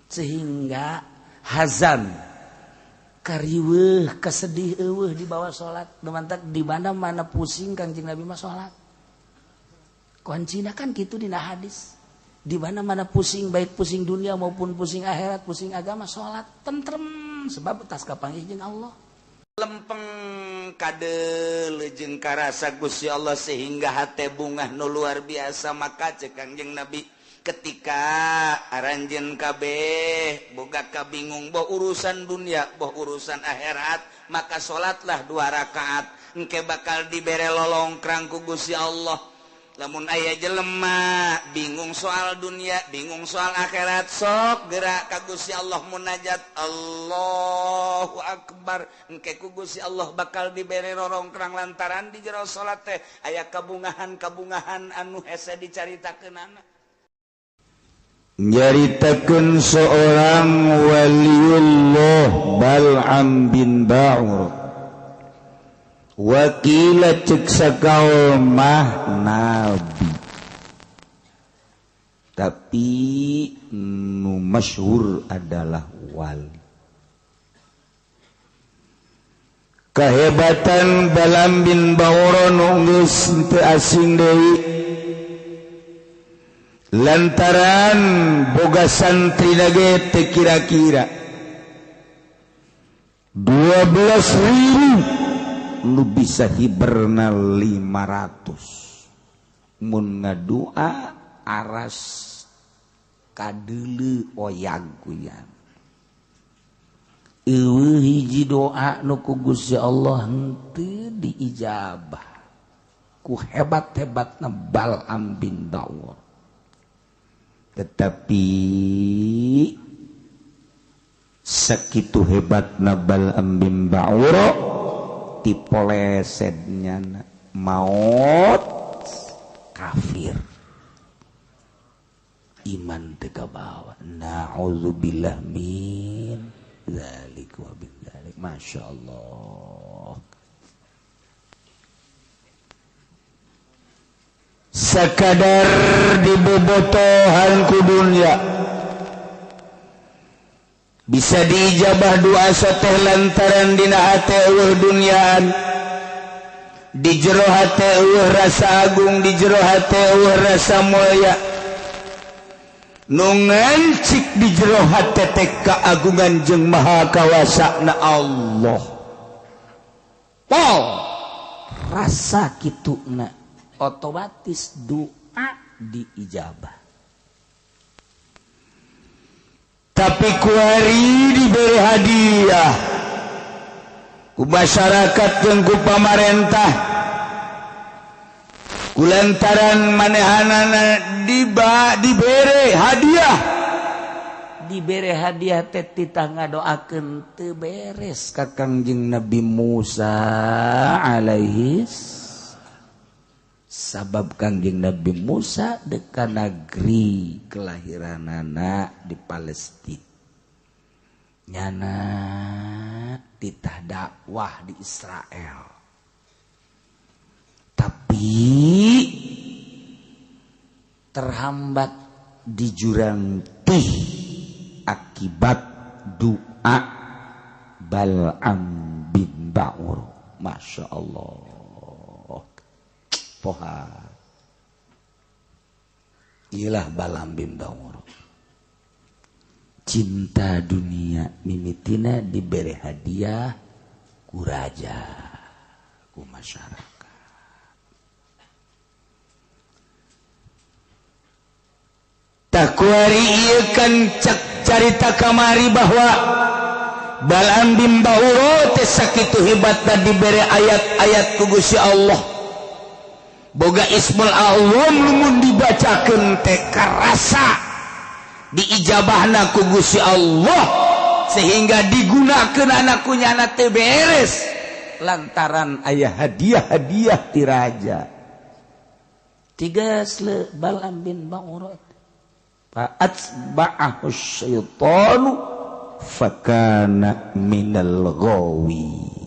Sehingga hazan kariweuh kesedih eueuh di bawah salat. Mantak di mana-mana pusing Kangjeng Nabi mah salat. Kuncina kan kitu dina hadis. Di mana-mana pusing, baik pusing dunia maupun pusing akhirat, pusing agama, salat tentrem sebab tas kapanggih jeung Allah. Lempeng kadeuleu jeung karasa Gusti Allah sehingga hate bungah nu luar biasa. Maka cek Kangjeng Nabi ketika aranjeun kabeh boga kabingung boh urusan dunia boh urusan akhirat, maka salatlah 2 rakaat engke bakal dibere lolongkrang ku Gusti Allah. Lamun aya jelema bingung soal dunia, bingung soal akhirat, sok gerak ka Gusti Allah munajat Allahu Akbar, engke ku Gusti Allah bakal dibere rorongkrang lantaran di jero salat teh aya kabungahan-kabungahan anu hese dicaritakeunana. Nyaritakeun seorang waliullah Bal'am bin Ba'ur. Wakila cek sakaul mah nabi, tapi nu masyhur adalah wali. Kehebatan Bal'am bin Ba'ur nu geus teu asing deui lantaran boga santri ge teu kira-kira 12.000 lu bisa hiberna 500 mun ngadua aras kadeuleu oyag kuyan. Eueuh hiji doa nu ku Gusti Allah henteu diijabah ku hebat-hebatna Bal'am bin Ba'ur. Tetapi sakitu hebatna Bal'am bin Ba'ur dipolesetnya maut kafir, iman teu kabawa. Na'udzubillah min dzalik wa bin dzalik. Masyaallah. Sakadar dibobotohan ku dunya bisa diijabah doa soteh lantaran dina hate eueuh duniaan, di jero hate eueuh rasa agung, di jero hate eueuh rasa mulia, nu ngancik di jero hate teh keagungan jeung maha kawasana Allah. Pol rasa kituna otomatis doa diijabah. Tapi kuari diberi hadiah ku masyarakat jeung ku pamarentah kulantaran manehanana dibere hadiah, dibere hadiah teh titah ngadoakeun teu beres ka Kangjeng Nabi Musa alaihi. Sabab Kangjeng Nabi Musa deka negeri kelahiranana di Palestina, nyana titah dakwah di Israel. Tapi terhambat di jurang tih akibat doa Bal'am bin Ba'ur. Masya Allah. Poha. Ilah Bal'am bin Ba'ur. Cinta dunia mimitina diberi hadiah ku raja, ku masyarakat. Takuari ieu kan cek carita kamari bahwa Bal'am bin Ba'ur teh sakitu hebatna dibere ayat-ayat ku Gusti Allah. Boga Ismul Azam lamun dibacakeun teh karasa diijabahna ku Gusti Allah sehingga digunakeun anak ku nyana teh beres lantaran aya hadiah-hadiah ti raja. Tiga sle Bal'am bin Ba'ur fa atba'ahu syaitanu fakana minal ghawi.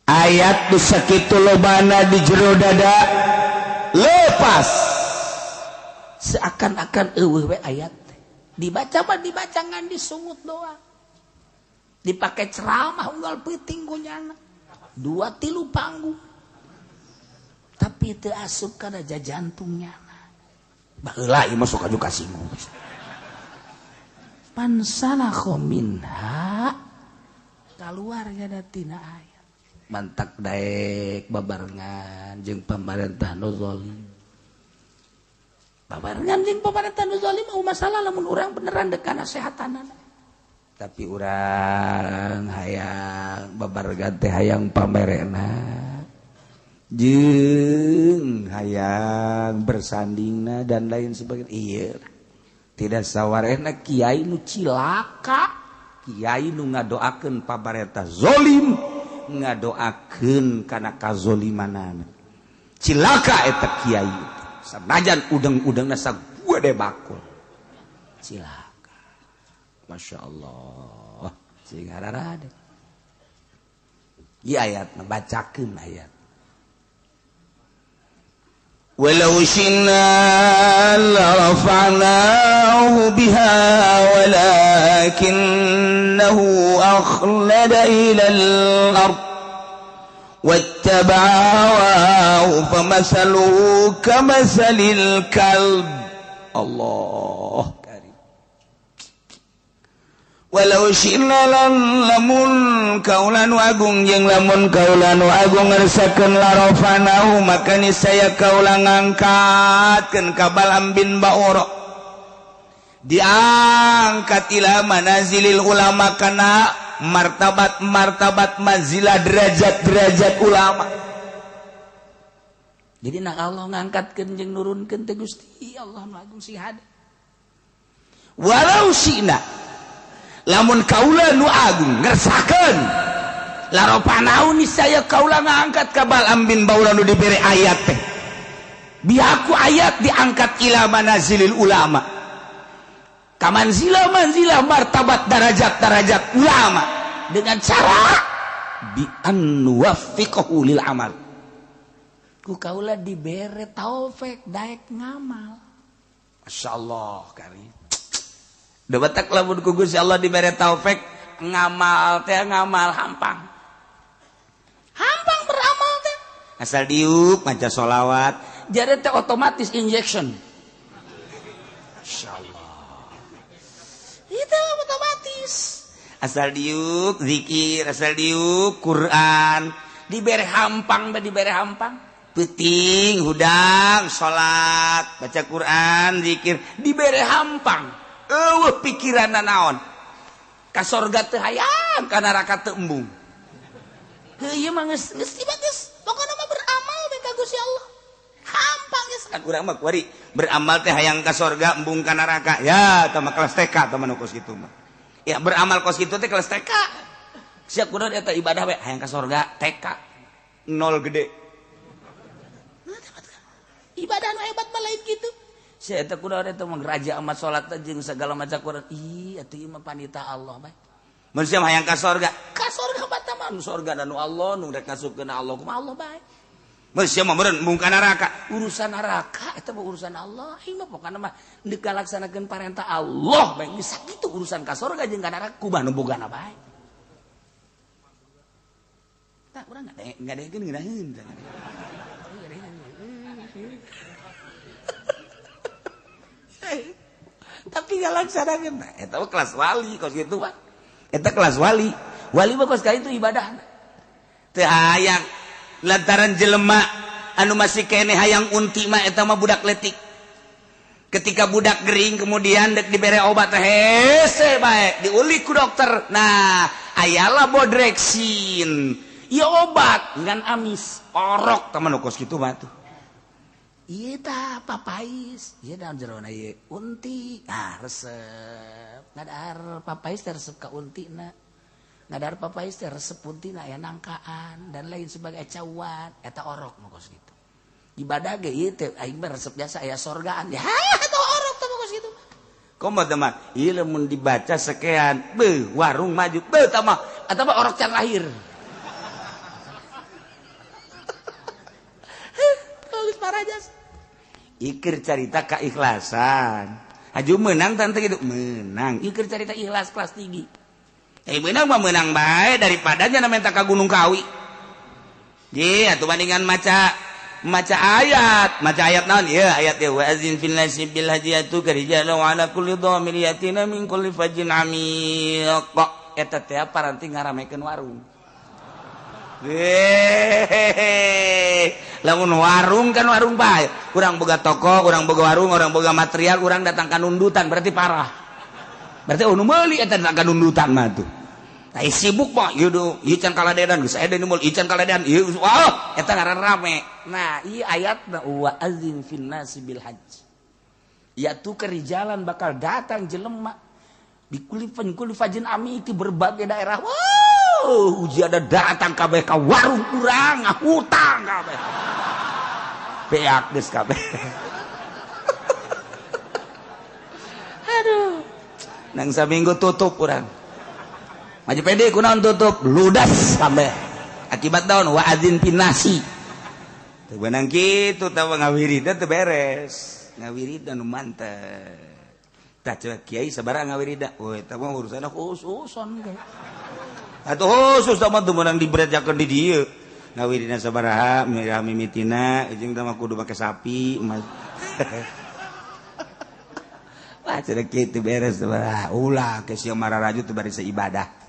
Ayat nu sakitu lobana di jero dada lepas seakan-akan eueuh we ayat. Dibaca mah dibaca ngan disungut doang. Dipakai ceramah unggal peuting ku nyana. 2 3 panggung. Tapi teu asup kana jantungnya. Baheula ieu mah sok aju kasinggung. Pansalakho minha kaluarnya tina ayat. Mantak daek babarengan jeung pamarentah nu zalim. Babarengan jeung pamarentah nu zalim mau masalah lamun urang beneran dek kana sehatanana. Tapi urang hayang babarengan teh hayang pamerena jeung hayang bersandingna dan lain sebagainya. Ieu tidak sawarehna kiai nu cilaka, kiai nu ngadoakeun pamarentah zalim, ngadoakeun kana kazolimanana. Cilaka eta kiai sanajan udeng-udengna sagede bakul. Cilaka. Masya Allah. Sing hararade. Ieu ayat bacakeun ayat. Walau syi'na larafa'nahu biha walakinnahu akhlada ilal ard wattaba'a hawahu famasaluhu kamasalil kalb. Allah karim. Walau syi'na lamun kaula nu agung jeung lamun kaula nu agung ngersakeun larafanahu maka niscaya kaula ngangkatkeun ka Balam bin Baura diangkat ila manazilil ulama kana martabat-martabat manzilah derajat-derajat ulama. Jadi nak Allah ngangkatkeun jeung nurunkeun teh Gusti Allah nu agung sing hade. Walau syi'na lamun kaula nu agung ngersakeun laropanau niscaya kaula ngangkat ka Balam bin Baura nu dibere ayat teh biaku ayat diangkat ila manazilil ulama ka manzilah manzilah martabat darajat darajat ulama dengan cara bi an nuwaffiqahu lil amal. Ku kaula dibere taufik daek ngamal. Masyaallah karim. Debatak lamun ku Gusti Allah dibere taufik ngamal teh ngamal hampang. Hampang beramal teh. Asal diuk maca sholawat, jadi teh otomatis injection. Insyaallah. Itu otomatis. Asal diuk zikir, asal diuk Quran, dibere hampang teh dibere hampang. Peuting hudang salat, baca Quran, zikir, dibere hampang. Eueuh pikiranna naon ka sorga teu hayang ka neraka teu embung. Heuh ieu mah geus geus geus pokona mah beramal we ka Gusti Allah. Hampang geus kan urang mah kuari beramal teh hayang ka sorga embung ka neraka. Ya eta mah kelas TK eta mah nu kos kitu mah. Ya beramal kos kitu teh kelas TK. Siap kudu eta ibadah we hayang ka sorga TK nol gede. Ibadah nu hebat mah lain kitu. Si eta kudu eta mah raja amat salat jeung segala macam Quran. Ih atuh ieu mah panita Allah bae. Mun sia hayang ka sorga, ka sorga mah mah nu sorga nu Allah nu rek ngasupkeun Allah kumaha Allah bae. Mun sia mah meureun embung ka neraka. Urusan neraka eta mah urusan Allah. Ieu mah pokona mah deuk ngalaksanakeun parentah Allah bae. Geus sakitu urusan ka sorga jeung ka neraka kumaha nu bogana bae. Tah urang ngadekeun ngeunaheun. Tapi ngalaksanakeun eta mah kelas wali kos kitu mah. Eta kelas wali. Wali mah kos ka itu ibadah. Teu hayang lantaran jelema anu masih keneh hayang unti mah eta mah budak letik. Ketika budak gering kemudian dek dibere obat hese bae diulik ku dokter. Nah, ayalah bodreksin. Ieu obat ngan amis. Orok teman kos kitu mah tuh. Ieu tah papais, ieu dalam jerona ieu unti, ah resep. Ngadahar papais teh resep ka untina. Ngadahar papais teh resep untina aya nangkaan dan lain sebagai cawan, eta orok nu kos kitu. Ibadah ge ieu teh aing mah resep jasa aya sorgaan. Ya eta orok teh kos kitu. Komo teh mah ieu lamun dibaca sekian, beuh warung maju, beuh tah mah eta mah orok can lahir. Ikir carita keikhlasan. Aju menang tante gitu menang. Ieu keur carita ikhlas kelas tinggi. Menang mah menang bae daripada nya minta ka Gunung Kawi. Ji atuh bandingan maca maca ayat naon ieu ayat ieu wa azin fil nasi bil hajiyatu karijalu ala kulli dhamir yatina min kulli fajin amiq. Eta teh paranti ngaramekeun warung. Hehehe. Lamun warung kan warung bae. Urang boga toko, urang boga warung, urang boga material, urang datang ka nundutan berarti parah. Berarti nu meuli eta datang ka nundutan mah tuh. Tah sibuk mah ieu do, ieu can kaladedan geus aya nu meuli, ieu can kaladedan, ieu wah eta ngaran rame. Nah, ieu ayatna wa azin fin nasi bil hajj. Ya tu kerijalan bakal datang jelema di kulifan kulifajin ami di berbagai daerah. Wow, uji ada datang kabeh ka warung urang, hutang kabeh. Beak geus kabeh. Aduh. Nang saminggu tutup urang. Maju pede kunaon tutup, ludas kabeh. Akibat naon wa adzin pinasi. Teu beunang kitu tah ngawiridan teu beres. Ngawiridan nu mantep. Tah coba kiai sabaraha ngawirida. Oh eta mah urusanna khususon. Atuh khusus tah mah teu meunang diberejakeun di dieu. Ngawirina sabaraha mirah mimitina jeung tah mah kudu make sapi. Wah cenah kitu beres sabaraha. Ulah ke sia mararaju teu bari seibadah.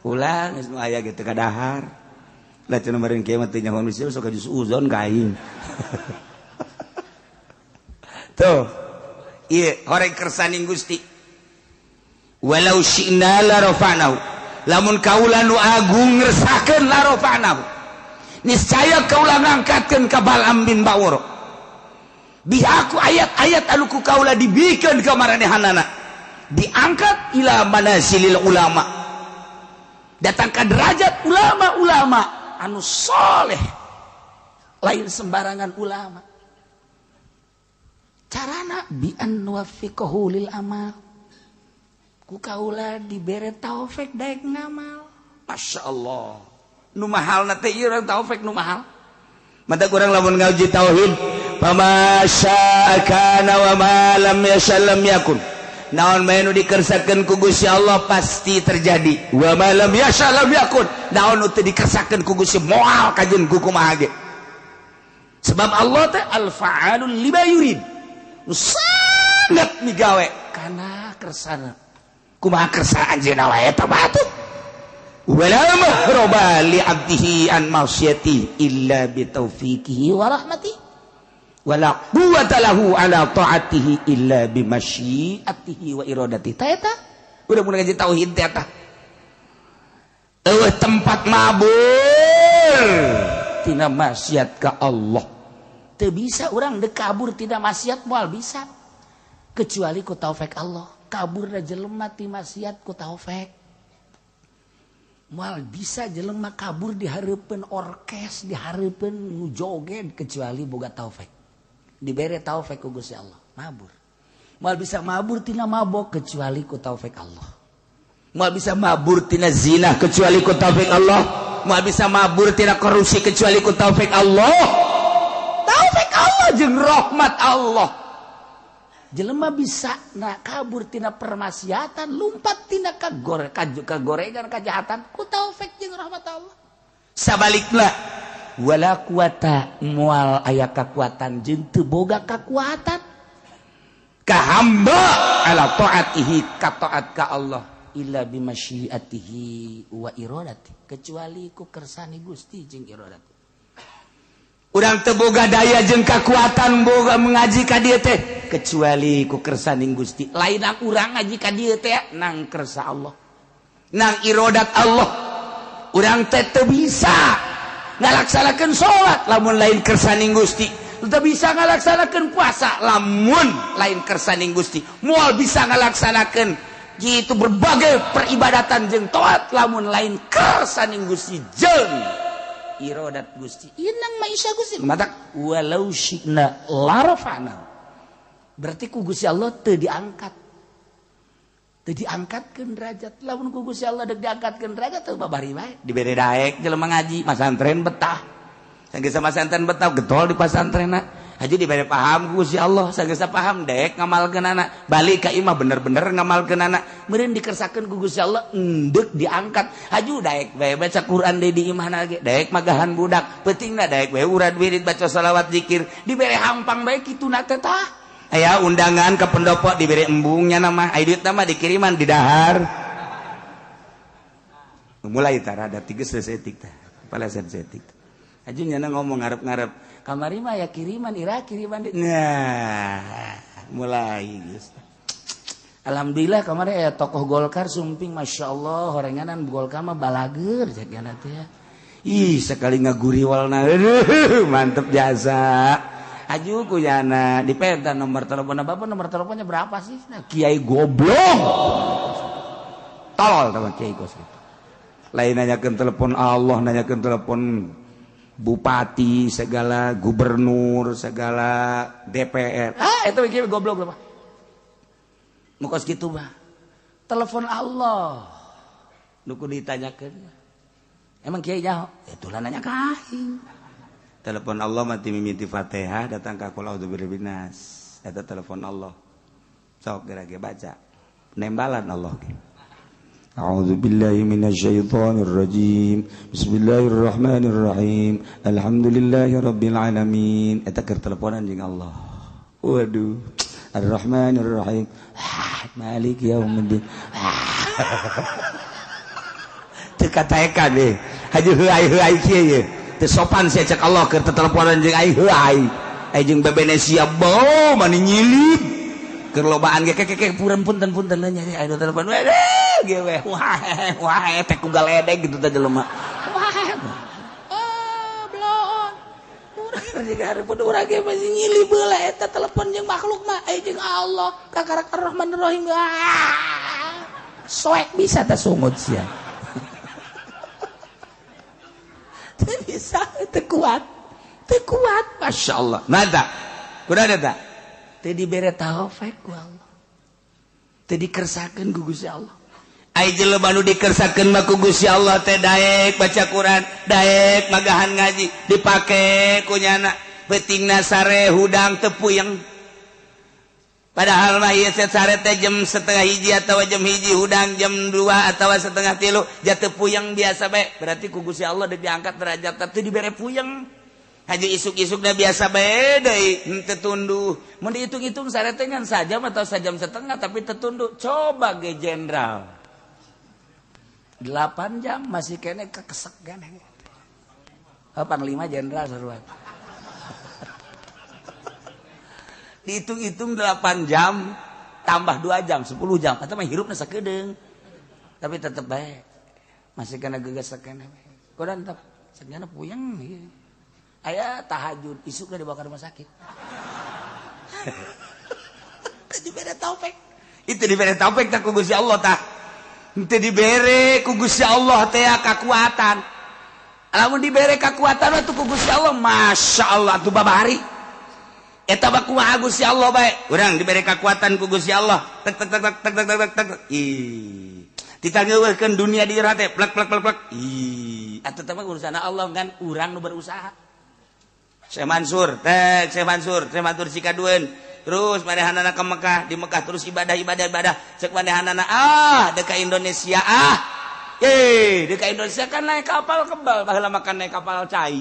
Ulah geus nu aya ge teu kadahar. Lah cenah meureun kieu mah teu nyaho nu sok jus uzon ka aing. Tuh. Ieu horeng kersaning Gusti. Walau syi'na la rafa'nahu. Lamun kaula nu agung ngersakeun la rafa'nahu. Niscaya kaula ngangkatkeun ka Bal'am bin Ba'ur. Bi aku ayat-ayat anu ku kaula dibikeun ka maranehanana. Diangkat ila manasilil ulama. Datang ka derajat ulama-ulama anu soleh. Lain sembarangan ulama. Carana bi an nuwaffiqahu lil amal. Ku kaula dibere taufik daek ngamal. Masya Allah. Nu mahalna teh ieu urang taufik nu mahal. Mata kurang lamun ngaji tauhid, fama syaa kana wa ma lam yasha lam yakun. Naon bae nu dikersakeun ku Gusti Allah pasti terjadi. Wa ma lam yasha lam yakun. Naon nu teu dikersakeun ku Gusti moal kajeun ku kumaha ge. Sebab Allah teh al-fa'alul lima yurid. Sangat migawe kana kersana kumaha kersa anjeunna wae eta batu wala mahroba li abdihi an masyati illa bi taufiqihi wa rahmatihi wala quwwata lahu ala ta'atihi illa bi masyiatihi wa iradatihi. Ta eta udah mun ngaji tauhid teh eta eueuh tempat mabur tina maksiat ka Allah. Teu bisa urang dek kabur tidak maksiat moal bisa kecuali ku taufik Allah. Kaburna jelema ti maksiat ku taufik. Moal bisa jelema kabur di hareupeun orkes, di hareupeun nu joget kecuali boga taufik. Dibere taufik ku Gusti Allah, mabur. Moal bisa mabur tina mabok kecuali ku taufik Allah. Moal bisa mabur tina zina kecuali ku taufik Allah. Moal bisa mabur tina korupsi kecuali ku taufik Allah. Taufik Allah jeung rahmat Allah. Jelema bisa na kabur tina permaksiatan, lumpat tina kagorengan kajahatan ku taufik jeung rahmat Allah. Sabalikna wala quwata moal aya kakuatan jeung teu boga kakuatan ka hamba ala taatihi ka taat ka Allah illa bimasyiatihi wa iradati kecuali ku kersane Gusti jeung iradati. Urang teu boga daya jeung kakuatan boga mengaji ka dieu teh kecuali ku kersaning Gusti. Lain urang ngaji ka dieu teh nang kersa Allah, nang irodat Allah. Urang teh teu bisa ngalaksanakeun salat lamun lain kersaning Gusti. Teu bisa ngalaksanakeun puasa lamun lain kersaning Gusti. Moal bisa ngalaksanakeun kitu berbagai peribadatan jeung taat lamun lain kersaning Gusti jeung irodat Gusti. Inang maisha Gusti matak walau syi'na larafa'na. Berarti ku Gusti Allah teu diangkat. Teu diangkatkeun derajat. Lamun ku Gusti Allah deuk diangkatkeun derajat teu babari bae. Dibere daek jelema ngaji masantren betah. Sanggeus masantren betah getol di pasantrenna. Haji dibere paham ku Gusti Allah, sageus paham dek ngamalkeunana, balik ka imah bener-bener ngamalkeunana, meureun dikersakeun ku Gusti Allah endek diangkat. Haju daek bae baca Quran deui di imahna ge, daek magahan budak, peutingna daek bae urad wirid baca salawat zikir, dibere hampang bae kituna teh tah. Aya undangan ke pendopo dibere embungnya nama, aya duitna mah dikiriman di dahar. Mulai tah rada tiges sesetik tah, palesan setik. Haju nyana ngomong ngarep-ngarep. Kamari mah ya kiriman ira kiriman. Nah, mulai geus. Alhamdulillah kamari aya tokoh Golkar sumping masyaallah horenganan Golkar mah balager cek nya teh. Ih, sekali ngaguriwalna mantep jasa. Aju ku yana dipenta nomor telepon bapak, nomor teleponnya berapa sih? Nah, kiai goblok. Tolol teman kiai gos gitu. Lain nanyakeun telepon Allah, nanyakeun telepon bupati segala, gubernur segala, DPR. Ah, itu kiai goblok mah. Nu kos kitu mah. Telepon Allah. Nu kudu ditanyakeun. Emang kiai nyaho? Itulah nanya ka aing. Telepon Allah mati mimiti Fatihah datang ka qul a'udzu birabbin nas. Eta telepon Allah. Sok geura ge baca. Nembalan Allah ge. A'udzu billahi minasyaitonir rajim. Bismillahirrahmanirrahim. Alhamdulillahi rabbil alamin. Eta keur teleponan jeung Allah. Waduh. Arrahmanirrahim. Maliki yaumiddin. Teu kataekan deh. Haji heuai-heuai kieu ye. Teu sopan sia cek Allah keur teteleponan jeung ai heuai. Ai jeung bebenesia bau mani nyilip. Keur lobaan ge kekeke puren punten-punten nya aya telepon. Weh ge we. Wah wah teh ku galedeg gitu teh jelema. Wah. Oh, bloon. Urang jeung hareupeun urang ge masih nyilip heula eta telepon jeung makhluk mah ai jeung Allah kakarak Arrahmanirrahim. Ah. Soek bisa teh sungut sia. Teu bisa, teu kuat. Teu kuat, Masya Allah. Nada. Kuda ada teu dibere taufik ku Allah. Teu dikersakeun ku Gusti Allah. Ai jelema nu dikersakeun mah ku Gusti Allah teh daek baca Quran, daek magahan ngaji, dipake ku nyana. Peutingna sare hudang teu puyeng. Padahal mah ieu sare teh jam 12:30 atawa jam 1 hudang jam 2 atawa 2:30 jatuh puyeng biasa bae. Berarti ku Gusti Allah diangkat derajat teh dibere puyeng. Haji isuk-isuk dah biasa bae deui henteu tunduh. Mun dihitung-hitung sare teh ngan sajam atau sajam setengah tapi tetunduh. Coba ge jenderal. 8 jam masih kene kekesek kene. Oh, panglima jenderal seruan. Dihitung-hitung 8 jam tambah 2 jam 10 jam atau mah hirupna sakedeung. Tapi tetep bae masih kena gegesek kene. Kodan tetep segana puyeng ieu. Aya tahajud isukna dibawa ke rumah sakit. Teu dibere taufik. Itu dibere taufik tah ku Gusti Allah tah. Teu dibere ku Gusti Allah teh kakuatan. Lamun dibere kakuatan mah ku Gusti Allah, Masya Allah atuh babari. Eta mah kumaha Gusti Allah bae. Urang dibere kakuatan ku Gusti Allah. Tek tek tek tek tek tek tek. Ih. Ditangeuweuhkeun dunia di jero teh plek plek plek plek. Ih, atuh teh mah urusan Allah kan urang nu berusaha. Syekh Mansur, teh Syekh Mansur, Syekh Mansur sikadueun. Terus manehanana ke Mekah, di Mekah terus ibadah ibadah ibadah. Cek manehanana ah deka Indonesia ah. Eh, deka Indonesia kan naik kapal kebal, baheula makan naik kapal cai.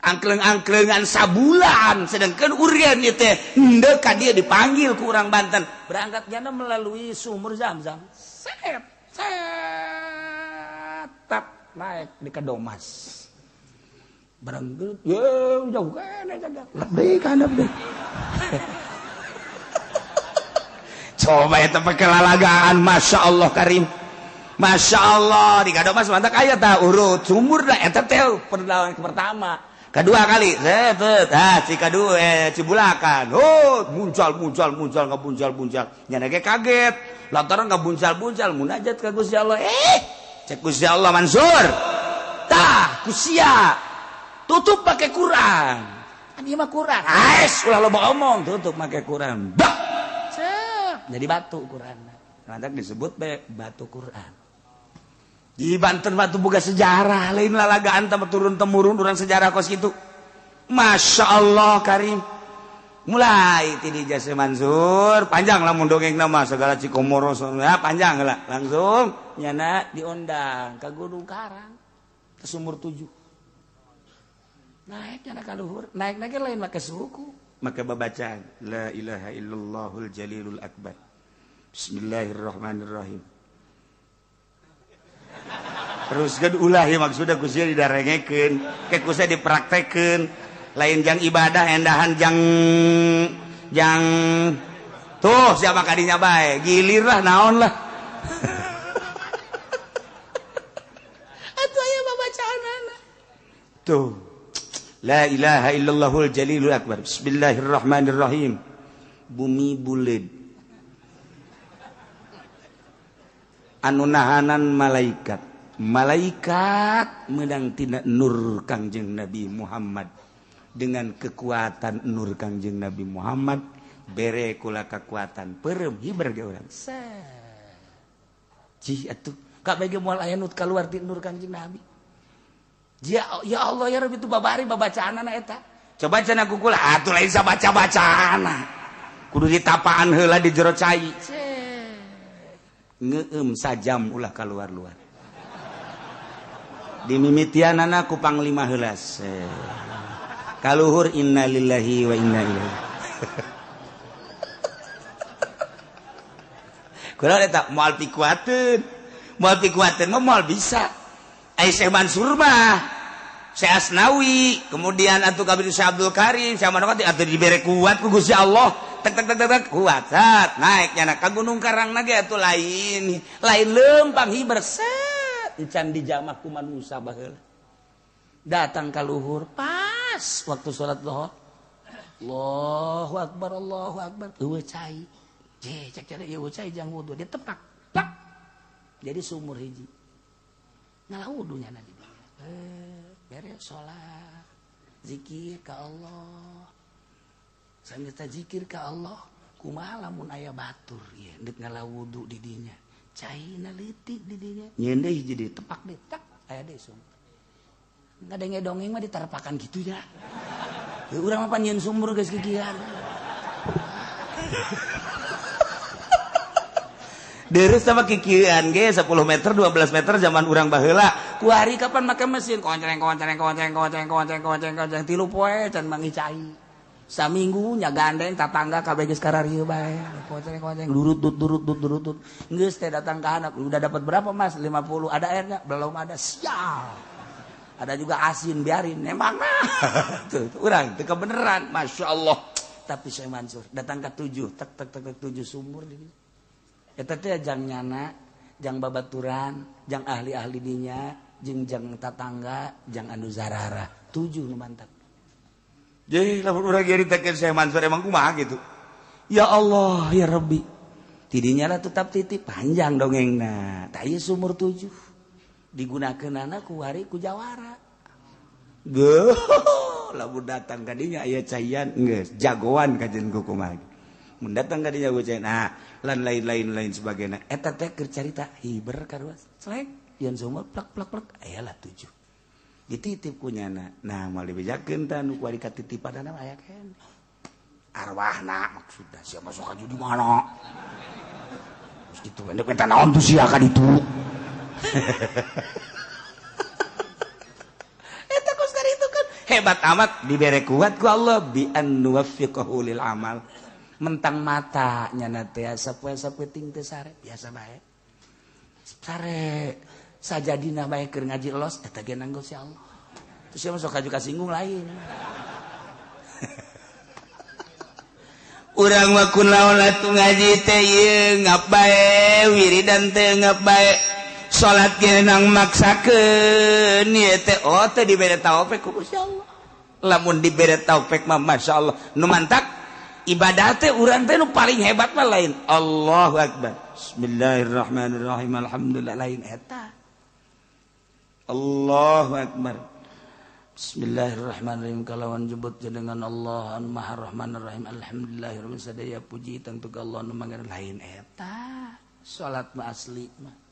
Angkleng-angklengan sabulan, sedangkan urian ieu teh henteu ka dieu dipanggil ku urang Banten. Berangkat jana melalui sumur Zam-Zam. Set, set, tap naik di Kedomas. Barang ye jauh kene jaga. Lebih kan lebih. Coba eta pakelalagaan Masya Allah Karim. Masya Allah di Kadomas mantap aya tah urut sumur dah eta teh perlawan pertama. Kedua kali set ah Cikadu Cibulakan. Oh muncal muncal muncal ngabuncal-buncal. Nya ge kaget. Lantaran ngabuncal-buncal munajat ka Gusti Allah. Cek Gusti Allah Mansur. Tah kusia tutup pakai Quran. Kan ieu mah Quran. Ais ulah loba omong, tutup pakai Quran. Bak. Cep, jadi batu Quran. Lantak disebut be batu Quran. Di Banten batu boga sejarah, lain lalagaan teh turun temurun urang sejarah kos kitu. Masya Allah Karim. Mulai ti di Jase Mansur panjang lamun dongeng nama segala Cikomoro ya panjang lah langsung nyana diundang ke Gunung Karang ke sumur 7. Naik nyana ka luhur, naik-naik lain make suku, make babacaan la ilaha illallahul jalilul akbar. Bismillahirrahmanirrahim. Terus kan ulah ya maksudnya ku sia didarengekeun, ke ku sia dipraktekeun. Lain jang ibadah endahan jang jang tuh siapa kadinya bae gilir lah naon lah. Atuh aya babacaanana tuh la ilaha illallahul jalilul akbar bismillahirrahmanirrahim bumi buleud anu nahanan malaikat malaikat meunang tina nur Kangjeng Nabi Muhammad dengan kekuatan nur Kangjeng Nabi Muhammad bere kula kekuatan perem hiber ge urang cih atuh kabeh ge moal aya nu kaluar ti nur Kangjeng Nabi. Ya, ya Allah ya Rabbi itu babari babacaanana eta coba cenah ku kula atuh lain sabaca-bacaana kudu ditapaan heula di jero cai ngeum sajam ulah kaluar-luar dimimitianana ku panglima heula kaluhur innalillahi wa inna ilaihi. Kurang eta moal pikuateun. Moal pikuateun mah moal bisa. Ai Syekh Mansur mah, Syekh Asnawi, kemudian atuh kabeh Syekh Abdul Karim, Syekh Manokati atuh dibere kuat ku Gusti Allah. Tek tek tek tek kuat sat naik nyana ka Gunung Karang na ge atuh lain. Lain leumpang hiber set encan dijamah ku manusa baheula. Datang ka luhur pas waktu sholat zuhur. Allahu akbar Allahu akbar. Eueuh cai. Je cek cari eueuh cai jang wudu dia tepak. Plak. Jadi sumur hiji. Ngalah wudunya na di dieu. Beres sholat. Zikir ka Allah. Sambil ta zikir ka Allah, kumaha lamun aya batur ieu deuk ngalah wudu di dinya. Caina leutik di dinya. Nyeun deui hiji deui tepak deui tak aya deui sumur. Ngadenge dongeng mah diterpakan gitu ya. Ya urang mah pan nyeun sumur geus kikian. Deres sama kikian ge 10 meter 12 meter zaman urang baheula. Kuari kapan make mesin konceng konceng konceng konceng konceng konceng konceng tilu poe can mangi cai. Saminggu nya gandeng tatangga kabeh geus kararieu bae. Konceng konceng durut dut durut dut durut dut. Geus teh datang ka anak, udah dapat berapa Mas? 50. Ada airnya? Belum ada. Sial. Ada juga asin biarin emang nah tuh urang teu kebeneran Masya Allah. Tapi Syekh Mansur datang ke 7 tek tek tek tek 7 sumur di dieu eta teh jang nyana jang babaturan jang ahli-ahli dinya jeung jang tatangga jang anu zarara 7 nu mantap. Jadi lamun urang nyaritakeun Syekh Mansur emang kumaha gitu ya Allah ya Rabbi tidinya lah tetap titip panjang dongengna tah ieu sumur 7 digunakan anak ku hari ku jawara. Geuh, lamun datang ka dinya aya caian geus jagoan kajen ku kumaha. Mun datang ka dinya ku caian, nah lan lain-lain lain sebagainya. Eta teh keur carita hiber karuas. Selek yeun sumur plak plak plak aya lah 7. Dititip ku nyana. Nah, moal dibejakeun tah nu kuari katitipanana aya keneh. Arwahna maksudna sia masuk ka di mana? Terus kitu endek minta naon tuh sia ka ditu. Eta kos itu kan hebat amat dibere kuat ku Allah bi an nuwaffiqahu lil amal. Mentang mata nyana teh sapoe-sapoe ting teh sare biasa bae. Sare sajadina bae keur ngaji los eta ge nanggo si Allah. Terus sia masuk kaju kasinggung lain. Urang mah kunaon atuh ngaji teh ieu ngap bae wiridan teh ngap bae. Salat ge nang maksakeun ieu teh oh teh dibere taufik ku Gusti Allah. Lamun dibere taufik mah masyaallah nu mantak ibadah teh urang teh nu paling hebat mah lain Allahu akbar. Bismillahirrahmanirrahim alhamdulillah lain eta. Allahu akbar. Bismillahirrahmanirrahim kalawan jebut jenengan Allah anu Maha Rahmanir Rahim alhamdulillahirabbil sadaya puji tentu ka Allah nu mangan lain eta. Salat mah asli mah.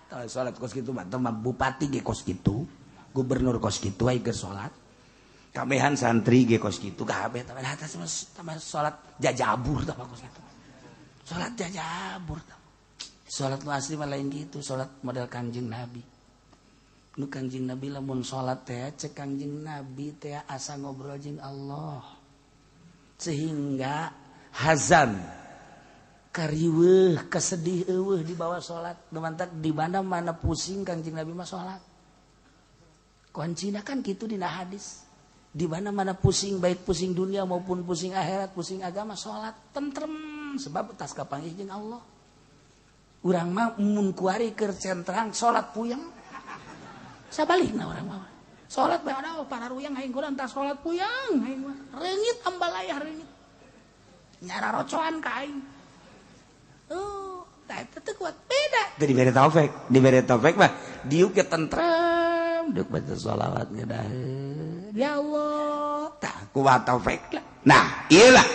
Kalau salat kos kitu mah bupati ge kos kitu, gubernur kos kitu ai keur salat. Kabehan santri ge kos kitu kabeh tah atas mah salat jajabur tah kos kitu. Salat jajabur tah. Salat nu asli mah lain gitu, salat model Kangjeng Nabi. Nu Kangjeng Nabi lamun salat teh cek Kangjeng Nabi teh asa ngobrol jeung Allah. Sehingga hazan kariweuh kesedih eueuh dibawa salat. Nu mantak di mana-mana pusing Kangjeng Nabi mah salat. Kuncina kan kitu dina hadis. Di mana-mana pusing, baik pusing dunia maupun pusing akhirat, pusing agama, salat tentrem sebab tas kapanggih jeung Allah. Urang mah mun kuari keur centrang salat puyeng. Sabalikna urang mah. Salat bae ada para ruyang aing kurang tas salat puyeng aing mah. Reungit ambalayah reungit. Nyara rocoan ka aing. Oh, tah eta teu kuat beda. Teu dibere taufik, dibere taufik mah diuk ge tentrem, diuk baca sholawat ngedaheun. Ya Allah, tah kuat taufik lah. Nah, iyalah.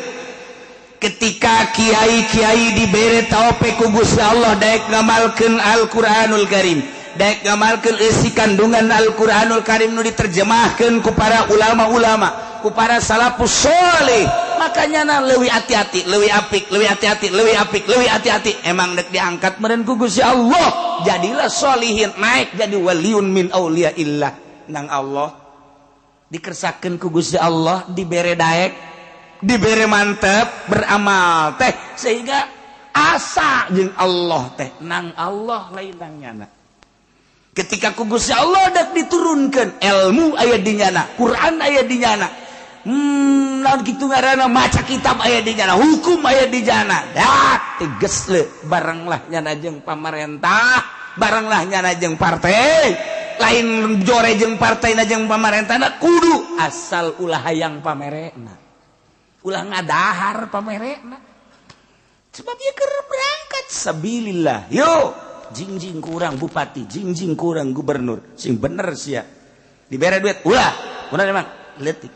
Ketika kiai-kiai dibere taufik ku Gusti Allah daek ngamalkeun Al-Qur'anul Karim, daek ngamalkeun eusi kandungan Al-Qur'anul Karim nu diterjemahkeun ku para ulama-ulama, ku para salafus sholih. Makanya na leuwih hati-hati, leuwih apik, leuwih hati-hati, leuwih apik, leuwih hati-hati. Emang dek diangkat meureun ku Gusti Allah, jadilah sholihin, naik jadi waliun min auliyaillah nang Allah. Dikersakeun ku Gusti Allah, dibere daek, dibere mantep beramal teh sehingga asa jeung Allah teh nang Allah lain nang nyana. Ketika ku Gusti Allah dak diturunkeun ilmu aya di nyana, Quran aya di nyana, naon kitu ngaranna maca kitab aya di nyana, hukum aya di nyana. Dak tegas le barenglah nyana jeung pamarentah, barenglah nyana jeung partai, lain jore jeung partai na jeung pamarentahna kudu asal ulah hayang pamerena. Ulah ngadahar pamerena. Sebab ieu keur berangkat sabilillah. Yo, jingjing kurang bupati, jingjing kurang gubernur, sing bener sia. Dibere duit, ulah. Bener emang leutik.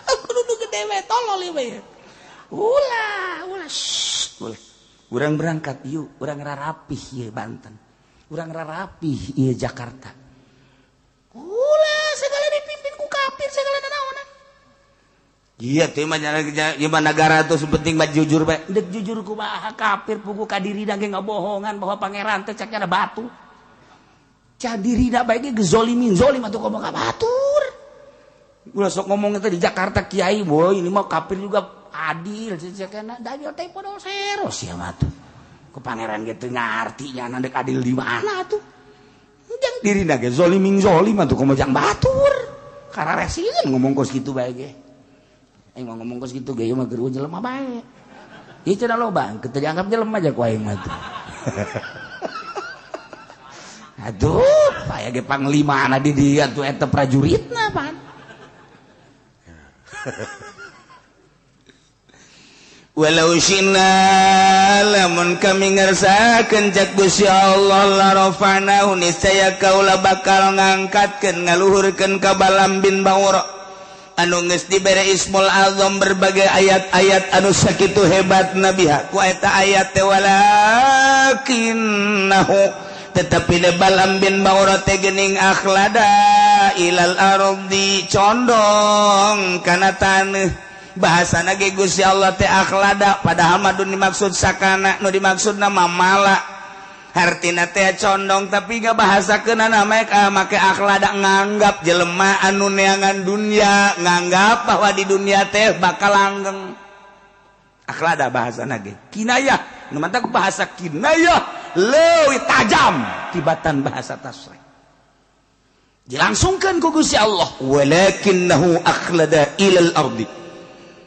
Aku nu gede we tolol ieu we. Ulah, ulah, shh, ulah. Urang berangkat yuk, urang rarapih ieu Banten. Urang rarapih ieu Jakarta. Ulah segala dipimpin ku kafir segala nanaonan. Iya teh mah gimana negara tuh penting mah jujur bae. Dek jujur kumaha kafir pugu ka dirina ge ngabohongan bahwa pangeran teh cek ada batu. Cah dirina bae ge gezolimin zolim atuh komo ka batur. Ulah sok ngomong teh di Jakarta kiai boy ini mah kafir juga adil cek da teh podo sero sia mah tuh. Ku pangeran ge teu ngarti nya dek adil di mana atuh. Jang dirina ge zolimin zolim atuh komo jang batur. Kararesieun ngomong kos kitu bae ge. Aing mah ngomong kos kitu ge ieu mah geus jelema bae. Ieu cenah loba, teu dianggap jelema aja ku aing mah tuh. Aduh, aya ge panglimana di dieu atuh eta prajuritna pan. Walau syina lamun kami ngersakeun cak Gusti Allah la rafa'nahu niscaya kaula bakal ngangkatkeun ngaluhurkeun ka Balam bin Baura anu geus dibere Ismul Azam berbagai ayat-ayat anu sakitu hebat nabiha ku eta ayat teh walakinnahu tetapi de Balam bin Baura teh geuning akhlada ilal ardi condong kana taneuh. Bahasana ge Gusti Allah teh akhlada padahal mah nu dimaksud sakana nu dimaksudna mamala hartina teh condong tapi gak bahasakeunana make akhlada nganggap jelema anu neangan dunia nganggap bahwa di dunia teh bakal langgeng. Akhlada bahasana ge kinayah nu mantak bahasa kinayah leuwih tajam tibatan bahasa tasrih. Dilangsungkeun ku Gusti Allah walakinnahu akhlada ilal ardi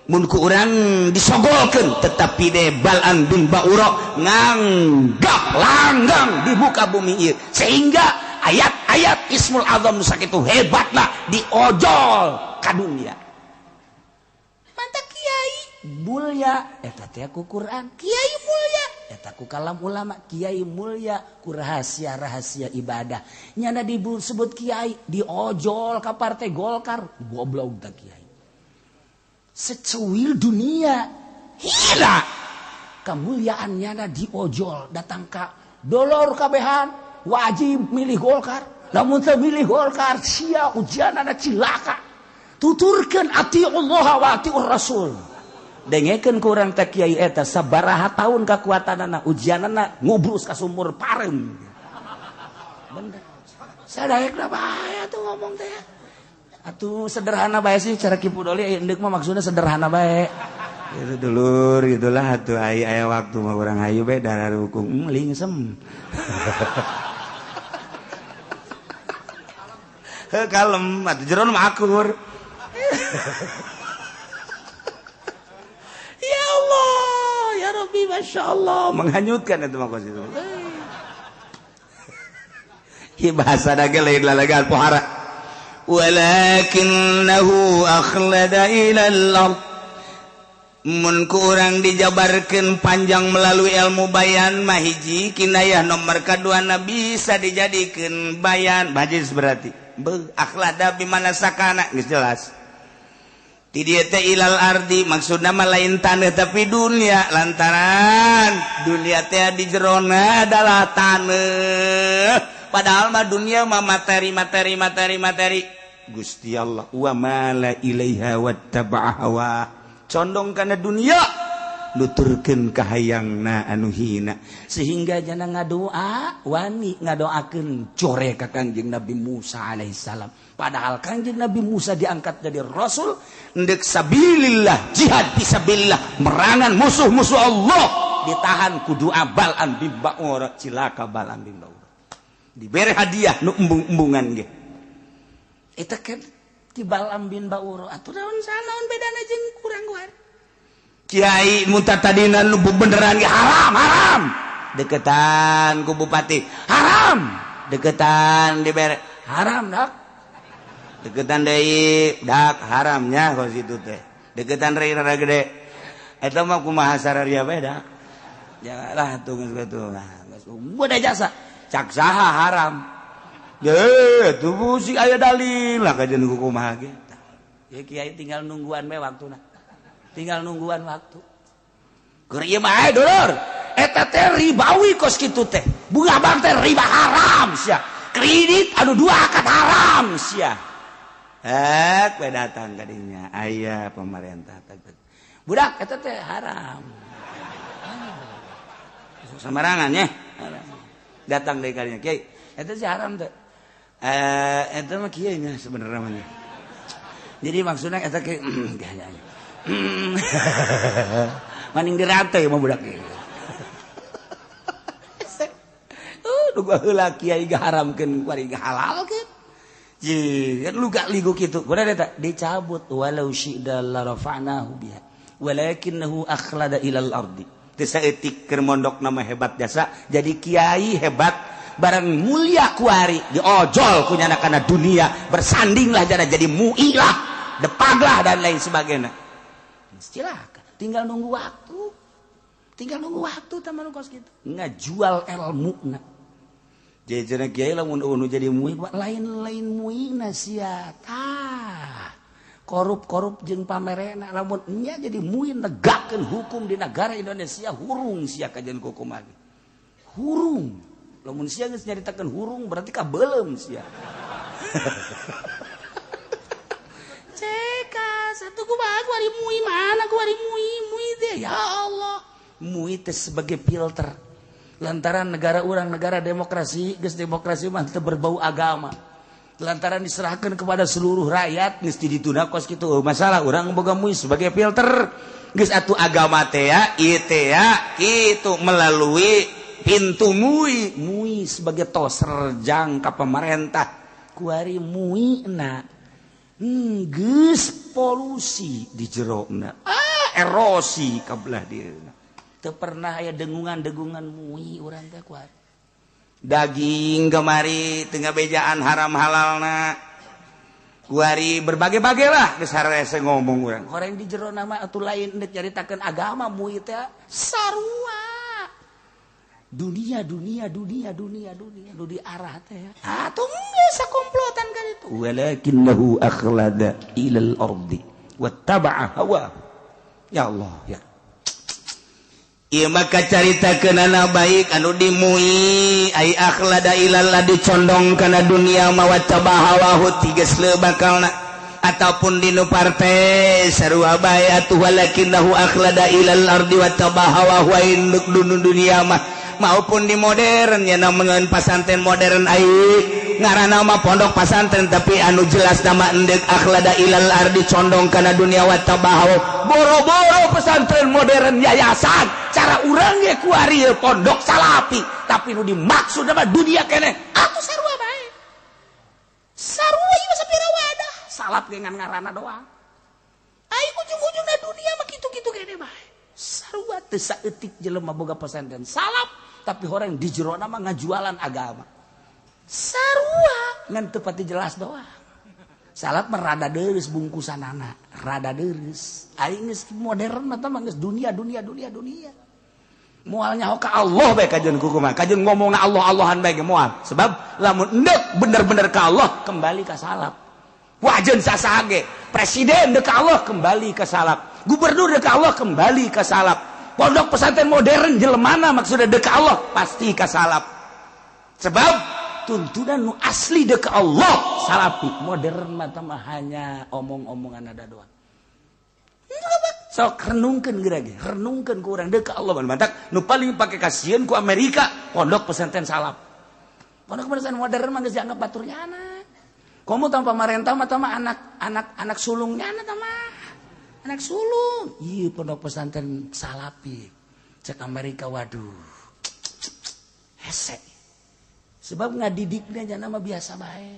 mun ku urang disogolkeun tetapi de Balam bin Baura nganggap langgang di muka bumi ieu sehingga ayat-ayat Ismul Azam nu sakitu hebatna diojol ka dunia. Mantap kiai mulya eta teh ku Quran, kiai mulya eta ku kalam ulama, kiai mulya ku rahasia-rahasia ibadah. Nyana disebut kiai diojol ka partai Golkar, goblok tah kiai. Secuil dunia hina kemuliaannya na diojol datang ka dolor kabehan wajib milih Golkar. Lamun teu milih Golkar sia ujianana cilaka. Tuturkeun atiullah wa atiur rasul. Dengekeun ku urang teh kiai eta sabaraha tahun kakuatanana ujianana ngubrus ka sumur pareum. Bener. Sadaekna bae atuh ngomong teh. Atuh sederhana bae sih cara Ki Pudoli aya mah maksudna sederhana bae. Itu dulur gitulah atuh aya waktu mah urang hayu bae darah rukung lingsem. Heuh kalem atuh jero mah akur. Ya Allah, ya Rabbi, Masya Allah. Menghanyutkan itu mah kos itu. Hi bahasa dage lain lalagan pohara. Walakinnahu akhlada ilal ard. Mun ku urang dijabarkeun panjang melalui ilmu bayan mah hiji kinayah nomor kaduana bisa dijadikeun bayan majlis berarti. Beuh akhlada bimana sakana geus jelas. Ti dieu teh ilal ardi maksudna mah lain taneuh tapi dunia lantaran dunia teh di jerona adalah taneuh. Padahal mah dunia mah materi materi materi materi. Gusti Allah wa mala ilaiha wattaba'a hawa. Condong kana dunia nuturkeun kahayangna anu hina sehingga jana ngadoa wani ngadoakeun core ka Kangjeng Nabi Musa alaihissalam. Padahal Kangjeng Nabi Musa diangkat jadi rasul ndek sabilillah jihad fisabilillah merangan musuh-musuh Allah ditahan ku doa Bal'am bin Ba'ura cilaka Bal'am bin Ba'ura dibere hadiah nu embung-embungan ge eta kan ti Bal'am bin Ba'ura atuh naon sanaon bedana jeung kurang guar kiai munta tadina nu beneran ge haram haram deketan ku bupati haram deketan dibere haram dak deketan deui dak haramnya kos itu teh deketan rada gede eta mah kumaha sararia bae dak janganlah tuh geus kitu geus udah jasa cak saha haram ye tuh sih aya dalil lah kajian kumaha ge ya kiai tinggal nungguan bae waktuna tinggal nungguan waktu. Keur ieu mah dulur, eta teh ribawi kos kitu teh. Bunga bank teh riba haram sia. Kredit anu dua akad haram sia. Hek we datang ka dinya aya pemerintah teh. Budak eta teh haram. Samarangan nya. Datang deui ka dinya kiai, eta sih haram teh. Eta mah kieu nya sebenarnya mah. Jadi maksudna eta kieu maning dirate mah budak ieu. Duga heula kiai gaharamkeun kuari gahalalkeun. Ye, lu gak ligu kitu. Kuda eta dicabut walau syi'da la rafa'nahu biha. Walakinnahu akhlada ilal ardi. Teu saeutik keur mondok nama hebat jasa, jadi kiai hebat barang mulia kuari diojol ku nyana kana dunia, bersandinglah jana jadi muilah, depaglah dan lain sebagainya. Silakan, tinggal nunggu waktu. Tinggal nunggu waktu teman kos kitu. Ngajual ilmuna. Jadi kiai lamun unu jadi mui lain-lain muina sia. Tah. Korup-korup jeung pamerena lamun nya jadi mui negakeun hukum di negara Indonesia hurung sia kajian kumaha. Hurung. Lamun sia geus nyaritakeun hurung berarti kabeuleum sia. Ceka satu kumaha kuari mui mana kuari mui mui teh ya Allah. Mui teh sebagai filter. Lantaran negara urang negara demokrasi, geus demokrasi mah teu berbau agama. Lantaran diserahkan kepada seluruh rakyat geus dituna kos kitu masalah urang boga mui sebagai filter. Geus atuh agama teh ya, ieu teh ya kitu melalui pintu mui, mui sebagai toserjang ka pemerintah. Kuari muina geus polusi di jerona. Ah, erosi ka belah dieuna. Teu pernah aya dengungan-dengungan mui urang teh kuari. Daging kemari tengah bejaan haram halalna. Kuari berbagai-bagai lah geus harese ngomong urang. Horeng di jero nama atuh lain deuk nyaritakeun agama mui teh sarua. Dunia dunia dunia dunia dunia nu diarah teh. Atuh geus sakomplotan kan itu. Walakinnahu akhlada ilal ardi wattaba'a hawa. Ya Allah ya. Ieu maka carita kenana baik anu dimui ai akhlada ilal dicondong kana dunia mawattaba hawahu tiges leu bakalna ataupun dinu partai sarua bae atuh walakinahu akhlada ilal ardi wattaba hawahu induk dunia mah maupun di modern ya namun pasantren modern ai ngaranna mah pondok pasantren tapi anu jelas nama endek akhlada ilal ardi condong kana dunia wattaba hawa boro-boro pesantren modern yayasan cara urang ge kuari pondok salapi tapi nu dimaksud mah dunia keneh atuh sarua bae sarua ieu sapira wadah salap ge ngan ngaranna doang ai ujung-ujungna dunia mah kitu-kitu keneh bae sarua teu saeutik jelema boga pesantren salap tapi orang di jerona mah ngajualan agama sarua ngan teu pati jelas doang salap mah rada deureuss bungkusanana rada deureuss aing geus modern mah tah geus dunia dunia dunia dunia moal nyaho ka Allah bae kajeun kumaha kajeun ngomongna Allah Allahan bae ge moal sebab lamun endek bener-bener ka Allah kembali ka salap wajeun sasaha ge presiden deuk ka Allah kembali ka salap gubernur deuk ka Allah kembali ka salap pondok pesantren modern jelemana maksudnya deuk ka Allah pasti ka salap sebab tuntunan nu asli deuk ka Allah salapi modern mah mah hanya omong-omongan ada doang sok renungkeun geura ge renungkeun ku urang deuk ka Allah mantak nu paling pake kasieun ku Amerika pondok pesantren salap pondok pesantren modern mah geus dianggap batur nyana komo tanpa pamarentah mah tah anak anak anak sulungnya anak mah anak sulung iya pondok pesantren salapi cek Amerika waduh hese sebab ngadidiknya jana mah biasa bae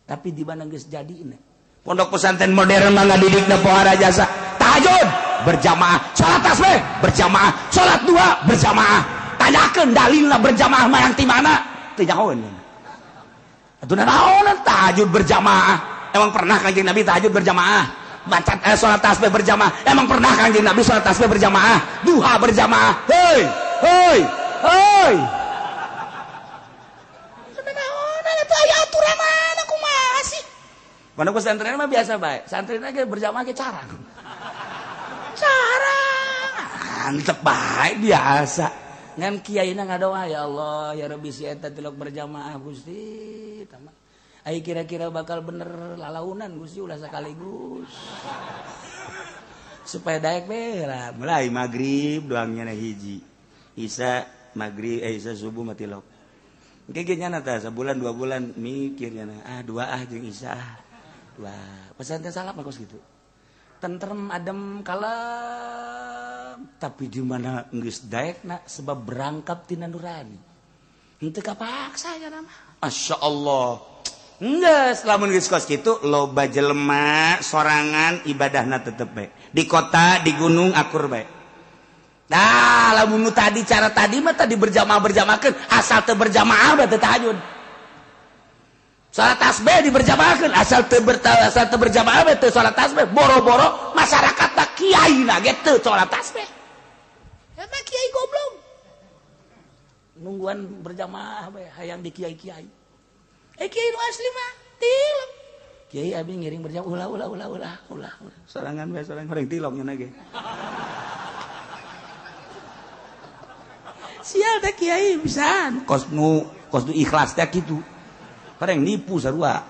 tapi di mana geus jadina pondok pesantren modern mah ngadidikna pohara jasa tahajud berjamaah salat tasbih berjamaah salat duha berjamaah tanyakeun dalilna berjamaah mah yang ti mana teu nyahoeun atuh naon tahajud berjamaah emang pernah Kanjeng Nabi tahajud berjamaah baca salat tasbih berjamaah emang pernah Kanjeng Nabi salat tasbih berjamaah duha berjamaah hei hei hei naon atuh aya aturanana kumaha sih pondok pesantren mah biasa bae santrina ge berjamaah ge carang carang antep bae biasa ngan kiaina ngadoa ya Allah ya Rabbi si eta tilok berjamaah Gusti tama ai kira-kira bakal bener lalaunan Gusti ulah sekaligus supaya daek be lah mulai magrib doangnya na hiji isa magrib isa subuh mah tilok engke ge nyana tah sabulan 2 bulan mikir nyana ah dua ah jeung isa ah dua pesantren salap mah kos kitu tentrem adem kalem tapi di mana geus daekna sebab berangkap tina nurani henteu kapaksa nya mah Masya Allah geus lamun geus kos kitu loba jelema sorangan ibadahna tetep bae di kota di gunung akur bae nah lamun nu tadi cara tadi mah tadi berjamaah-berjamaahkeun asal teu berjamaah bae teu tahajud salat tasbih diberjamaahkeun asal teu asal teu berjamaah bae teu salat tasbih boro-boro masyarakat tak kiai na ge teu salat tasbih emang kiai goblok nungguan berjamaah bae hayang di kiai-kiai kiai nu asli mah tilok kiai abi ngiring berjamaah ulah ulah ulah ulah ulah sorangan bae sorangan horeng tilok nya ge sial teh kiai pisan kos nu ikhlas teh kitu horeng nipu sarua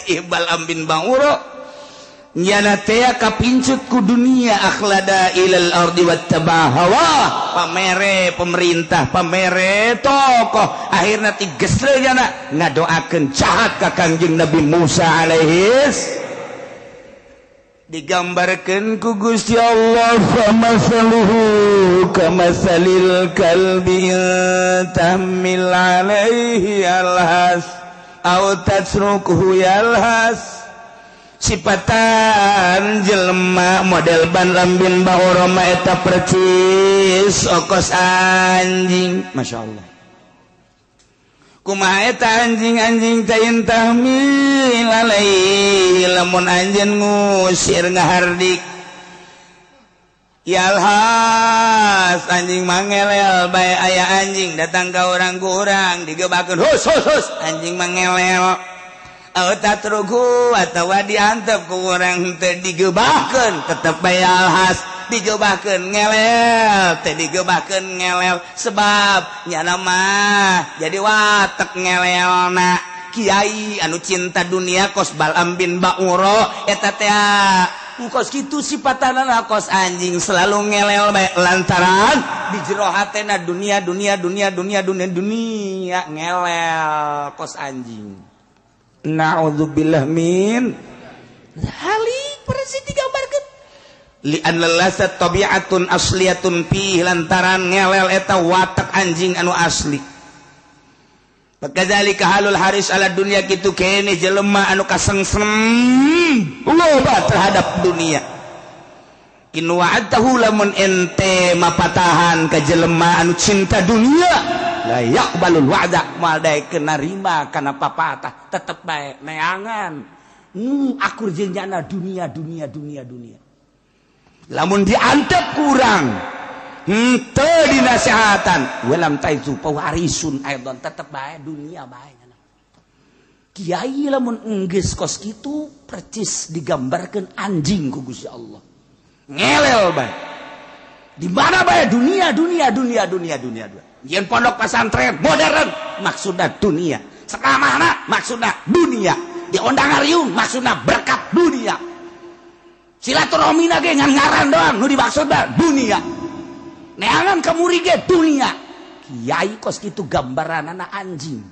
Ibal ambin banguro nyana teh kapincut ku dunia akhlada ilal ardi wattaba hawa pamere pemerintah pamere tokoh akhirna tigesle nyana ngadoakeun jahat ka Kangjeng Nabi Musa alaihis digambarkeun ku Gusti Allah famasaluhu kamasalil kalbi tahmil alaihi alhas aw tasrukuhu yalhas sipatan jelema model ban lambin bahoroma eta percis okos anjing Masya Allah kumaha eta anjing-anjing teh tahmil alaihi lamun anjeun ngusir ngahardik yalhas anjing mangelel bae aya anjing datang ka urang ku urang digebakeun hus hus hus anjing mangelel Aw tatruku atawa diantep ku urang teu digebahkeun tetep bae alhas digebahkeun ngelel teu digebahkeun ngelel sebab nyana mah jadi watek ngelelna. Kiai anu cinta dunia kos Balam bin Ba'uro eta teh kos kitu sifatana kos anjing selalu ngelel bae lantaran di jero hatena dunia dunia dunia dunia dunia dunia ngelel kos anjing. Na'udzubillah min halik persis digambarkeun li anna lasat tabi'atun asliyatun fi lantaran ngelel eta watak anjing anu asli. Fakadzalika halul haris ala dunya kitu kene jelema anu kasengsem loba terhadap dunia. In wa'adahu lamun ente mapatahan ka jelema anu cinta dunia la yaqbalul wa'da moal daekeun narima kana papatah tetep bae neangan akur jeung nyana dunia dunia dunia dunia. Lamun diantep kurang henteu dinasehatan walam taizu pawarisun aidon tetep bae dunia bae nyana. Kiai lamun enggeus kos kitu percis digambarkeun anjing ku Gusti Allah ngelel bae di mana bae dunia dunia dunia dunia dunia dunia. Yen pondok pesantren modern maksudna dunia, sekamana maksudna dunia, diondang ariung maksudna berkat dunia, silaturahmina ge ngan ngaran doang nu dimaksudna dunia, neangan kamuri ge dunia. Kiai kos kitu gambaranana anjing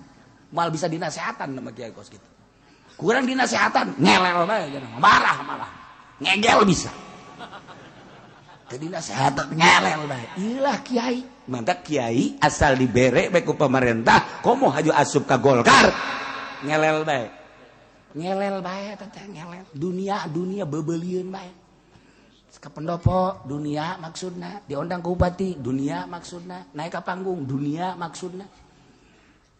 moal bisa dinasehatan sama kiai kos kitu. Kurang dinasehatan ngelel bae marah malah ngegel bisa. Teu dinasehatan ngelel bae. Ilah kiai. Mantap kiai asal dibere bae ku pemerintah komo haju asup ka Golkar ngelel bae. Ngelel bae teh ngelel. Dunia dunia bebelieun bae. Ka pendopo dunia maksudna, diondang ke bupati dunia maksudna, naik ka panggung dunia maksudna.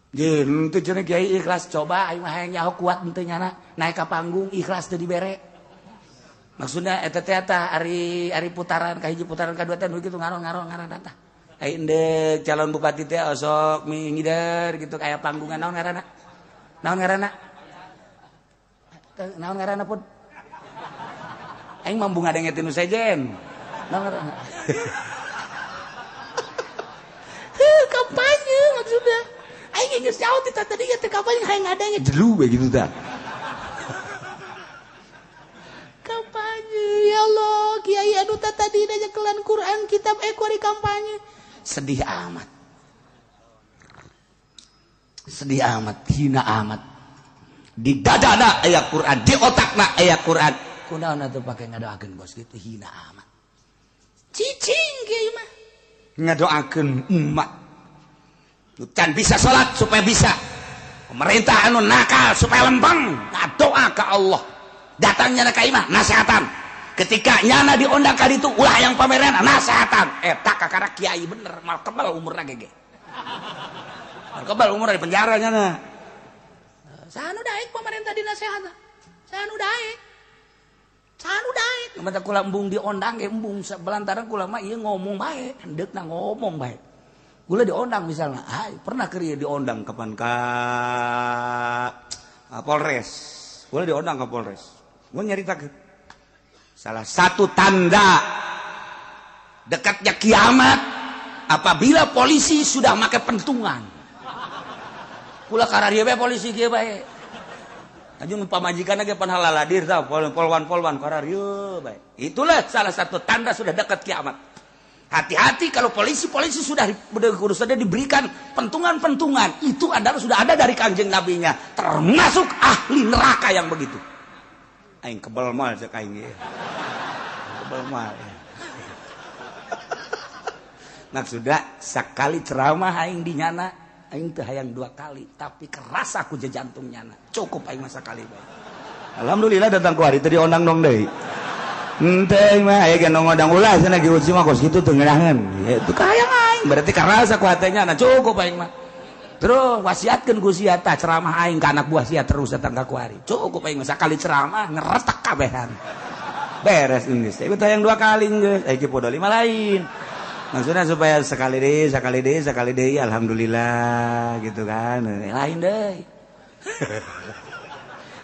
Jeung teu cenah kiai ikhlas coba aing mah hayang nyaho kuat henteu nyana naik ka panggung ikhlas teu dibere. Maksudna eta teh tah ari ari putaran ka hiji putaran ka dua teh nu kitu ngaron-ngaron ngaran tah. Ai endek calon bupati teh osok mingider gitu kayak panggungan naon ngaranna? Naon ngaranna? Naon ngaranna pun? Aing mambu ngadenge tinu sejen. Naon ngaranna? Heuh kampanye maksudna. Aing geus jauh ti tadi teh kampanye hayang ngadenge jelu we gitu tah. Kampanye ya Allah kiai anu tadi nyekelan Quran kitab ekori kampanye sedih amat sedih amat hina amat di dadana aya Quran di otakna aya Quran kunaon atuh pake ngadoakeun bos gitu hina amat cicing kiai mah ngadoakeun umat can bisa salat supaya bisa pemerintah anu nakal supaya lempeng ngadoa ka Allah datangnya ka imah nasehatan ketika nyana diondang ka ditu ulah yang pameran nasehatan eta kakara kiai bener mal kebal umurna gege mal kebal umur di penjara nyana saha nu daek pemerintah dinasehatan saha nu daek saha nu daek mata kula embung diondang ge embung belantaran kula mah ieu ngomong bae hendeukna ngomong bae kula diondang misalnya ai pernah keur ieu diondang kapan ka Polres kula diondang ka Polres gua nyaritakeun salah satu tanda dekatnya kiamat apabila polisi sudah make pentungan. Kula kararieu bae polisi kieu bae. Anjing pamajikan ge pan halaladir tah polwan-polwan kararieu bae. Itulah salah satu tanda sudah dekat kiamat. Hati-hati kalau polisi-polisi sudah diberikan pentungan-pentungan, itu adalah sudah ada dari Kanjeng Nabinya, termasuk ahli neraka yang begitu. Aing kebel mal cek aing ge. Kebel mal. Maksudna sakali ceramah aing di nyana, aing teu hayang dua kali, tapi keras aku je jantung nyana. Cukup aing mah sakali bae. Alhamdulillah datang ku hari teu diondang dong deui. Henteu mah aya ge ngondang ulah cenah ge uci mah kos kitu teu ngeunaheun. Itu kahayang aing, berarti keras aku hate nyana, cukup aing mah. Terus wasiatkeun ku sia tah ceramah aing ka anak buah sia terus datang ka kuari. Cukup aing mah sakali ceramah ngeretak kabehan. Beres geus. Ieu teh yang dua kali geus. Aya podo lima lain. Maksudnya supaya sekali deui, sekali deui, sekali deui alhamdulillah gitu kan. Lain deui.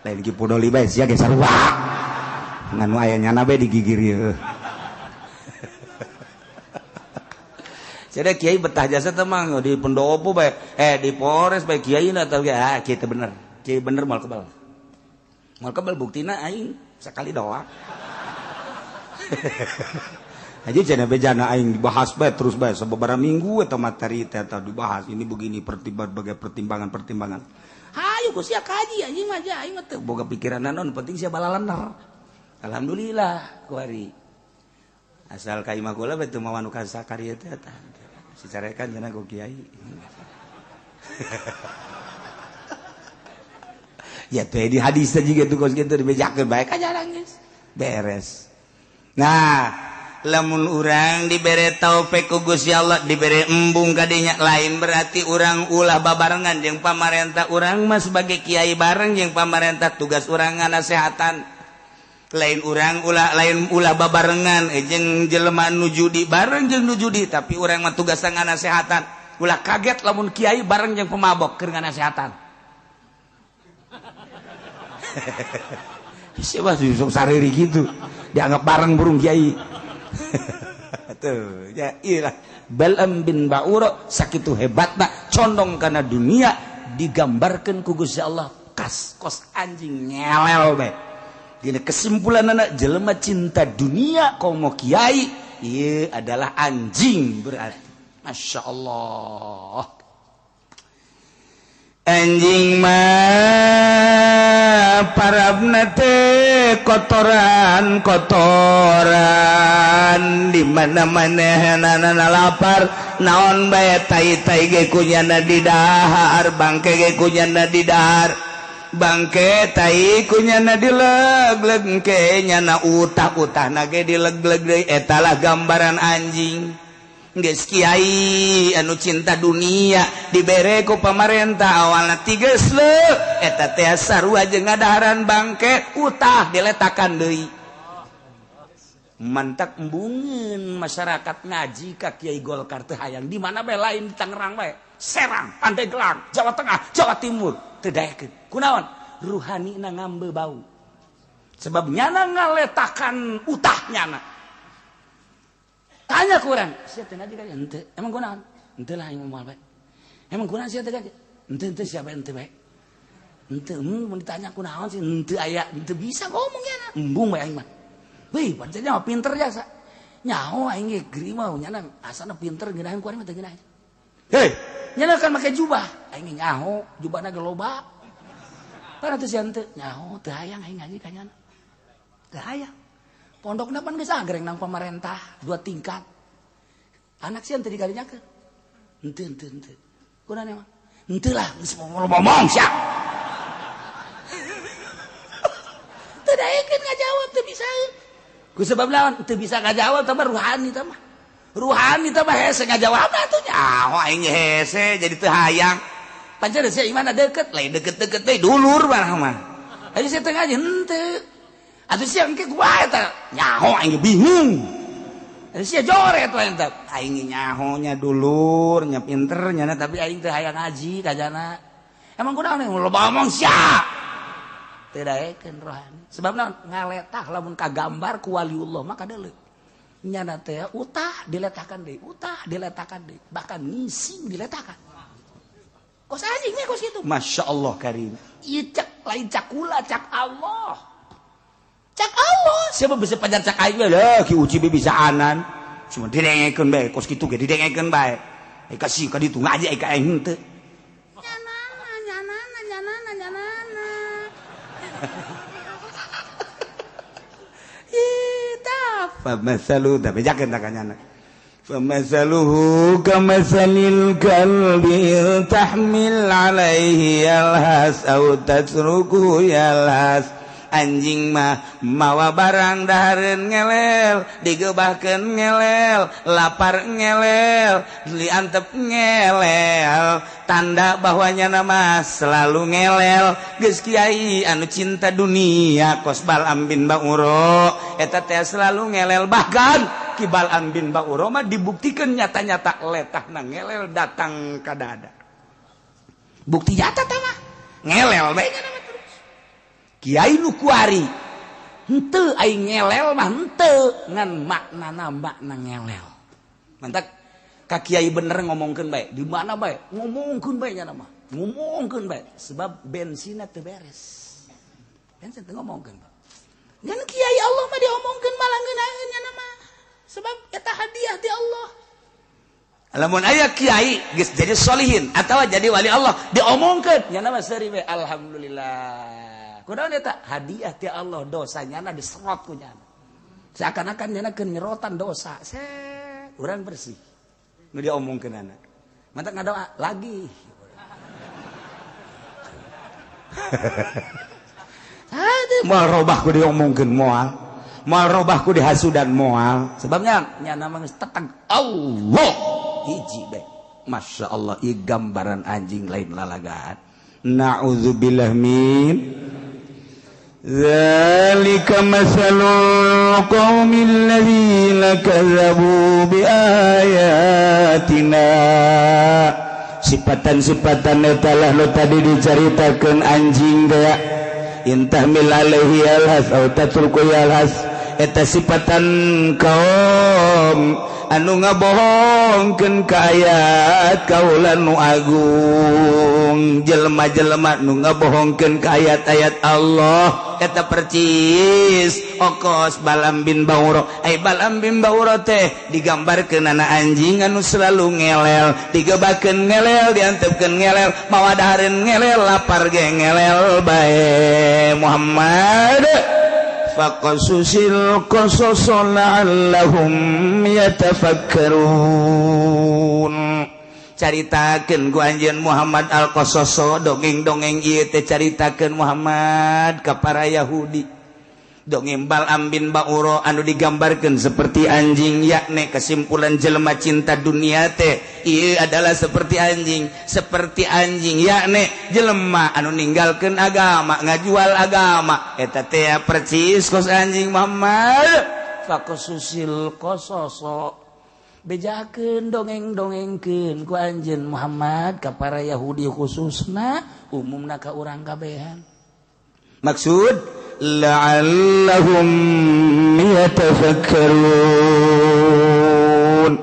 Lain Ki Pudoli bae sia ge sarua. Ngan nu aya nyana bae digigir ieu. Jadi kiai betah jasa teh mah di pendopo bae, di Polres bae kiai na teh ah kiai teh bener. Kiai bener moal kebal. Moal kebal buktina aing sekali doang. Aja cenah bejana aing dibahas bae terus bae sababaraha minggu eta materi teh eta dibahas ini begini berbagai pertimbangan-pertimbangan. Hayu ku sia kaji anjing mah aing mah teu boga pikiran naon penting sia balalener. Alhamdulillah kuari. Asal ka imah kula bae teu mawa nu kasakari teh eta. Sicarekan cenah ku kiai. Ya teh di hadis teh jiga tuh kos kitu dibejakeun bae ka jarang geus. Beres. Nah, lamun urang dibere taufik ku Gusti Allah, dibere embung kadinya lain berarti urang ulah babarengan jeung pamarentah. Urang mah sebagai kiai bareng jeung pamarentah tugas urang nganasehatan. Lain urang ulah lain ulah babarengan jeung jelema nu judi bareng jeung nu judi, tapi urang mah tugas nganasehatan. Ulah kaget lamun kiai bareng jeung pemabok keur nganasehatan. Siapa sih sok sariri gitu dianggap bareng burung kiai. Tuh ya iyalah Bal'am bin Ba'ura sakitu hebatna condong kana dunia digambarkeun ku Gusti Allah kas kos anjing nyelel bae. Dina kesimpulan anak jelema cinta dunia komo kiai ieu adalah anjing berarti. Masya Allah. Anjing mah parabna teh kotoran kotoran di mana-mana hanana lapar naon bae tai-tai ge kunyana didahar bangke ge kunyana didahar bangke tai kunyana dileg-leg ke nyana utah-utahna ge dileg-leg deui eta lah gambaran anjing. Geus kiai anu cinta dunia dibere ku pamarentah awalna tiges leuh eta teh sarua jeung ngadaharan bangke utah diletakan deui. Mantak embungeun masyarakat ngaji ka Kiai Golkar teh hayang di mana bae lain di Tangerang bae, Serang, Pandeglang, Jawa Tengah, Jawa Timur teu daekeun. Kunaon? Ruhanina ngambe bau. Sebab nyana ngaletakan utah nyana. Tanya kurang, sia teu ngaji ka henteu. Emang kunaon? Henteu lah aing moal bae. Emang kunaon sia teu ngaji? Henteu henteu sia bae henteu bae. Henteu mun ditanya kunaon sih henteu aya, henteu bisa ngomong nyana. Embung bae aing mah. Wih, pancen mah pinter jasa. Nyaho aing ge geri mah nyana asana pinter ngeunaheun ku aing mah teu ngeunaheun. Hei, nyana kan make jubah. Aing nyaho, jubahna ge loba. Para teu sia henteu, nyaho teu hayang aing ngaji ka nyana. Teu hayang. Pondokna pan geus agreng nang pamarentah dua tingkat. Anak sia teu dikarinyakeun. Henteu henteu henteu. Kunaon emang? Henteu lah geus ngomong sia. Teu daekeun ngajawab teu bisa. Ku sebab lawan teu bisa ngajawab tah ruhani tah mah. Ruhani tah mah hese ngajawabna atuh nyaho aing hese jadi teu hayang. Pancen sia imana deukeut, lain deukeut-deukeut deui dulur mah mah. Ayo sia teu ngaji henteu. Atuh sia engke kumaha eta? Nyaho aing bingung. Atuh sia joret lain teh. Aing nyaho nya dulur, nya pinter nya tapi aing teu hayang ngaji kajana. Emang kunaon loba omong sia. Teu daekeun rohani. Sebab naon? Ngaletah lamun kagambar ku waliullah mah kadeuleu. Nyana teh utah diletakan deui, utah diletakan deui, bahkan ngising diletakan. Kos anjing nya kos kitu. Masya Allah karim. Ieu cak lain cakula cak Allah. Cak Allah, siapa bisa pajar cak aing lah, ki uci bisa anan. Cuma didengekeun bae, kos kitu ge didengekeun bae. Kasih ka ditu ngaji ka aing henteu. Nyanana nyanana nyanana nyanana. Ih, tah famasalu da bejakeun ta ka nyana. Famasaluhu kamasalil kalbi tahmil alaihi yalhas aw tatruku yalhas. Anjing mah mawa barang dahareun ngelel, digebahkeun ngelel, lapar ngelel, diantep ngelel, tanda bahwa nyana mah selalu ngelel. Geus kiai anu cinta dunia kos Bal'am bin Ba'ura eta teh selalu ngelel, bahkan Ki Bal'am bin Ba'ura mah dibuktikan nyata-nyata letahna ngelel datang ka dada. Bukti nyata tah mah ngelel bae nyana mah. Kiai nu kuari henteu aing ngelel mah henteu ngan maknana makna ngelel. Mantak ka kiai bener ngomongkeun bae, di mana bae ngomongkeun bae nya mah. Ngomongkeun bae sebab bensinna teu beres. Bensin teu ngomongkeun. Ngan kiai Allah mah diomongkeun malah ngeunaheun nya mah. Sebab eta hadiah ti Allah. Lamun aya kiai geus jadi solihin atawa jadi wali Allah diomongkeun nya mah seuri we alhamdulillah. Kunaon eta hadiah ti Allah dosa nyana diserot ku nyana. Seakan-akan nyana keur nyerotan dosa. Set urang bersih. Nu diomongkeunana. Mantak ngadoa lagi. Moal robah ku diomongkeun moal. Moal robah ku dihasudan moal. Sebabnya nyana mah geus teteg Allah hiji bae. Masya Allah ieu gambaran anjing lain lalagaan. Na'udzubillah min dzalika masalul qaumil ladzina kadzabu biayatina. Sifatan-sifatan eta lah nu tadi dicaritakeun anjing teh intahmil alaihi alhas au tatruku alhas eta sifatan kaum anu ngabohongkeun ka ayat kaula nu agung jelema-jelema nu ngabohongkeun ka ayat-ayat Allah eta percis okos Balam bin Bauro. Ai Balam bin Bauro teh digambarkeun ana anjing anu selalu ngelel, digebakeun ngelel, diantepkeun ngelel, mawa dahareun ngelel, lapar ge ngelel bae. Muhammad faqasusil qasas la'allahum yatafakkarun. Caritakeun ku anjeun Muhammad al-Qasaso dongeng-dongeng ieu teh caritakeun Muhammad ka para Yahudi. Dongeng Bal'am bin Ba'ura anu digambarkeun seperti anjing, yakni kesimpulan jelema cinta dunia teh ieu adalah seperti anjing yakni jelema anu ninggalkeun agama, ngajual agama eta teh percis kos anjing Muhammad. Faqasusil qasaso bejakeun dongeng-dongengkeun ku anjeun Muhammad ka para Yahudi khususna umumna ka urang kabehan. Maksud la'allahum yatafakkarun,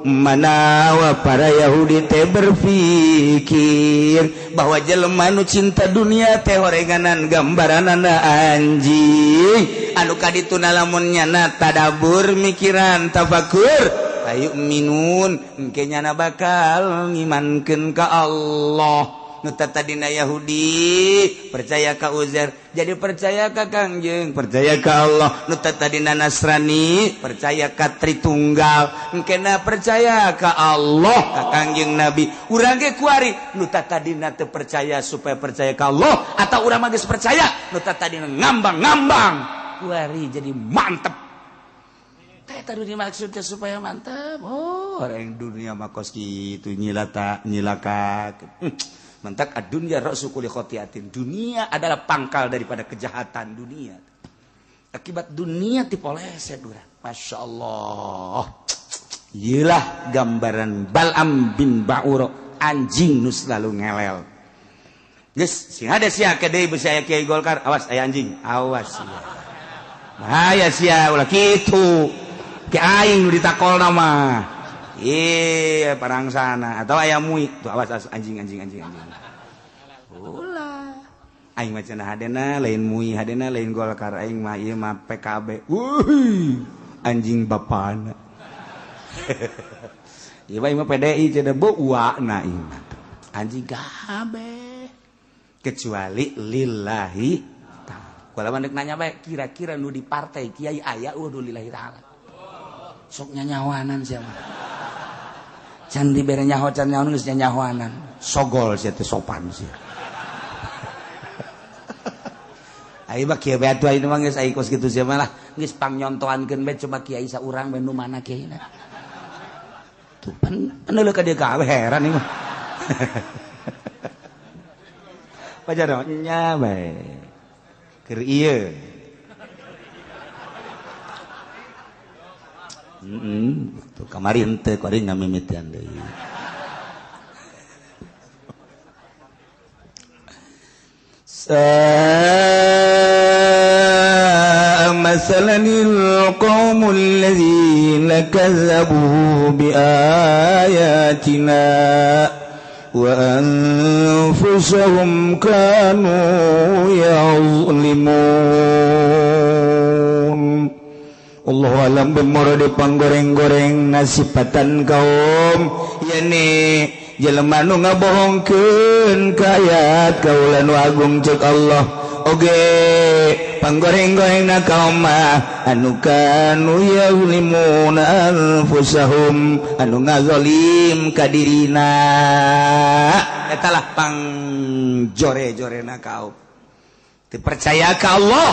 manawa para Yahudi teh berpikir bahwa jelema nu cinta dunia teh horenganan gambaranana anjing anu kadituna lamun nyana tadabur mikiran tafakur ayu minun engke nyana bakal ngimankeun ka Allah. Nu tadina Yahudi percaya ka Uzair jadi percaya ka Kangjeng, percaya ka Allah. Nu tadina Nasrani percaya ka Tritunggal engkena percaya ka Allah ka Kangjeng Nabi. Urang ge kuari nu tadina teu percaya supaya percaya ka Allah, atau urang mah geus percaya nu tadina ngambang-ngambang kuari jadi mantep. Teh tadi dimaksudnya supaya mantep. Oh, orang dunia mah kos kitu nyilata nyilaka. Mantak ad-dunya ra'su kulli khati'atin. Dunia adalah pangkal daripada kejahatan dunia. Akibat dunia dipoleset urang. Masya Allah. Iyalah gambaran Bal'am bin Ba'ura, anjing nu selalu ngelel. Geus sing ada sia ke deui beusi aya kiai Golkar, awas aya anjing, awas sia. Bahaya sia ulah kitu. Ki aing nu ditakolna mah. Iya parang sana atau ayam mui tuh awas, awas anjing anjing anjing anjing. Ulah aing mah cenah hadena lain mui hadena lain Golkar aing mah ieu mah PKB. Wuih anjing bapana. Ieu mah PDI cenah beuana ieu mah. Anjing kabeh kecuali lillahi ta'ala. Kalau mandek nanya bae kira-kira nu di partai kiai aya eueuh lillahi ta'ala. Sok nyanyawanan sia mah. Can dibere nyaho can nyaho geus nyanyahoanan. Sogol sia teh sopan sia. Ai mah kieu bae atuh ayeuna mah geus ai kos kitu sia mah lah geus pangnyontoankeun bae coba kiai saurang bae nu mana kiaina. Tuh pan peneuleuh ka dieu kabeh heran ieu mah. Pajar nya bae. Keur ieu. Tuh kamari henteu kuari ngamimitian deui. Sa'a Mathalanil qaumul ladzina kazzabu bi ayatina wa anfusahum kanu yazlimun. Allahu alam bimuradi panggoreng-goreng ngasipatan kaum yani jelema nu ngabohongkeun ka ayat kaula nu agung cek Allah oge panggoreng-goreng na kaum mah anu kanu yazlimuna anfusahum anu ngazalim ka dirina eta lah pangjore-jorena kaum teu percaya ka Allah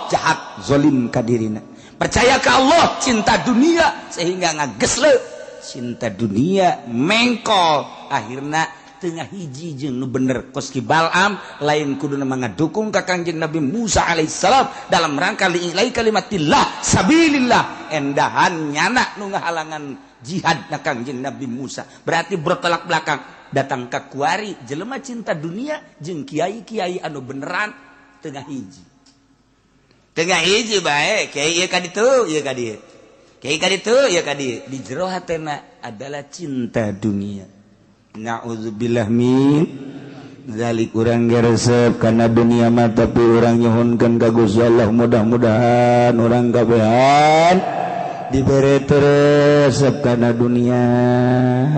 jahat zalim ka dirina percaya ke Allah cinta dunia sehingga ngagesle cinta dunia mengkol akhirna tengah hiji jeung nu bener kos ki Bal'am lain kuduna ngadukung ka Kangjeng Nabi Musa alaihissalam dalam rangka li'ilai kalimatillah sabilillah endahan nyana nu ngahalangan jihad na Kangjeng Nabi Musa berarti bertolak belakang datang ka kuari jelema cinta dunia jeung kiai-kiai anu beneran tengah hiji tengah hiji bae kiai ieu ka ditu ieu ka dieu kiai ka ditu ieu ka dieu di jero hatena adalah cinta dunia. Na'udzubillah min zalik. Urang geresep kana dunia mah tapi urang nyuhunkeun ka Gusti Allah mudah-mudahan urang kabehan dibere resep kana dunia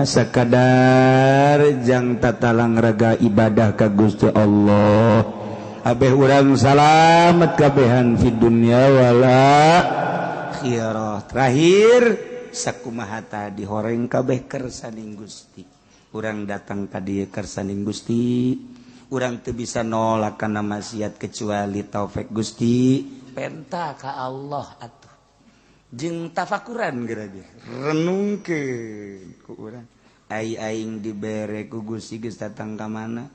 sakadar jang tatalang raga ibadah ka Gusti Allah. Abeh urang salamet kabehan fi dunya wala akhirah. Terakhir sakumaha tadi horeng kabeh kersaning Gusti. Urang datang ka dieu kersaning Gusti. Urang teu bisa nolak kana maksiat kecuali taufik Gusti. Penta ka Allah atuh. Jeung tafakuran geura ge. Renungkeun ku urang. Ai aing dibere ku Gusti geus datang ka mana?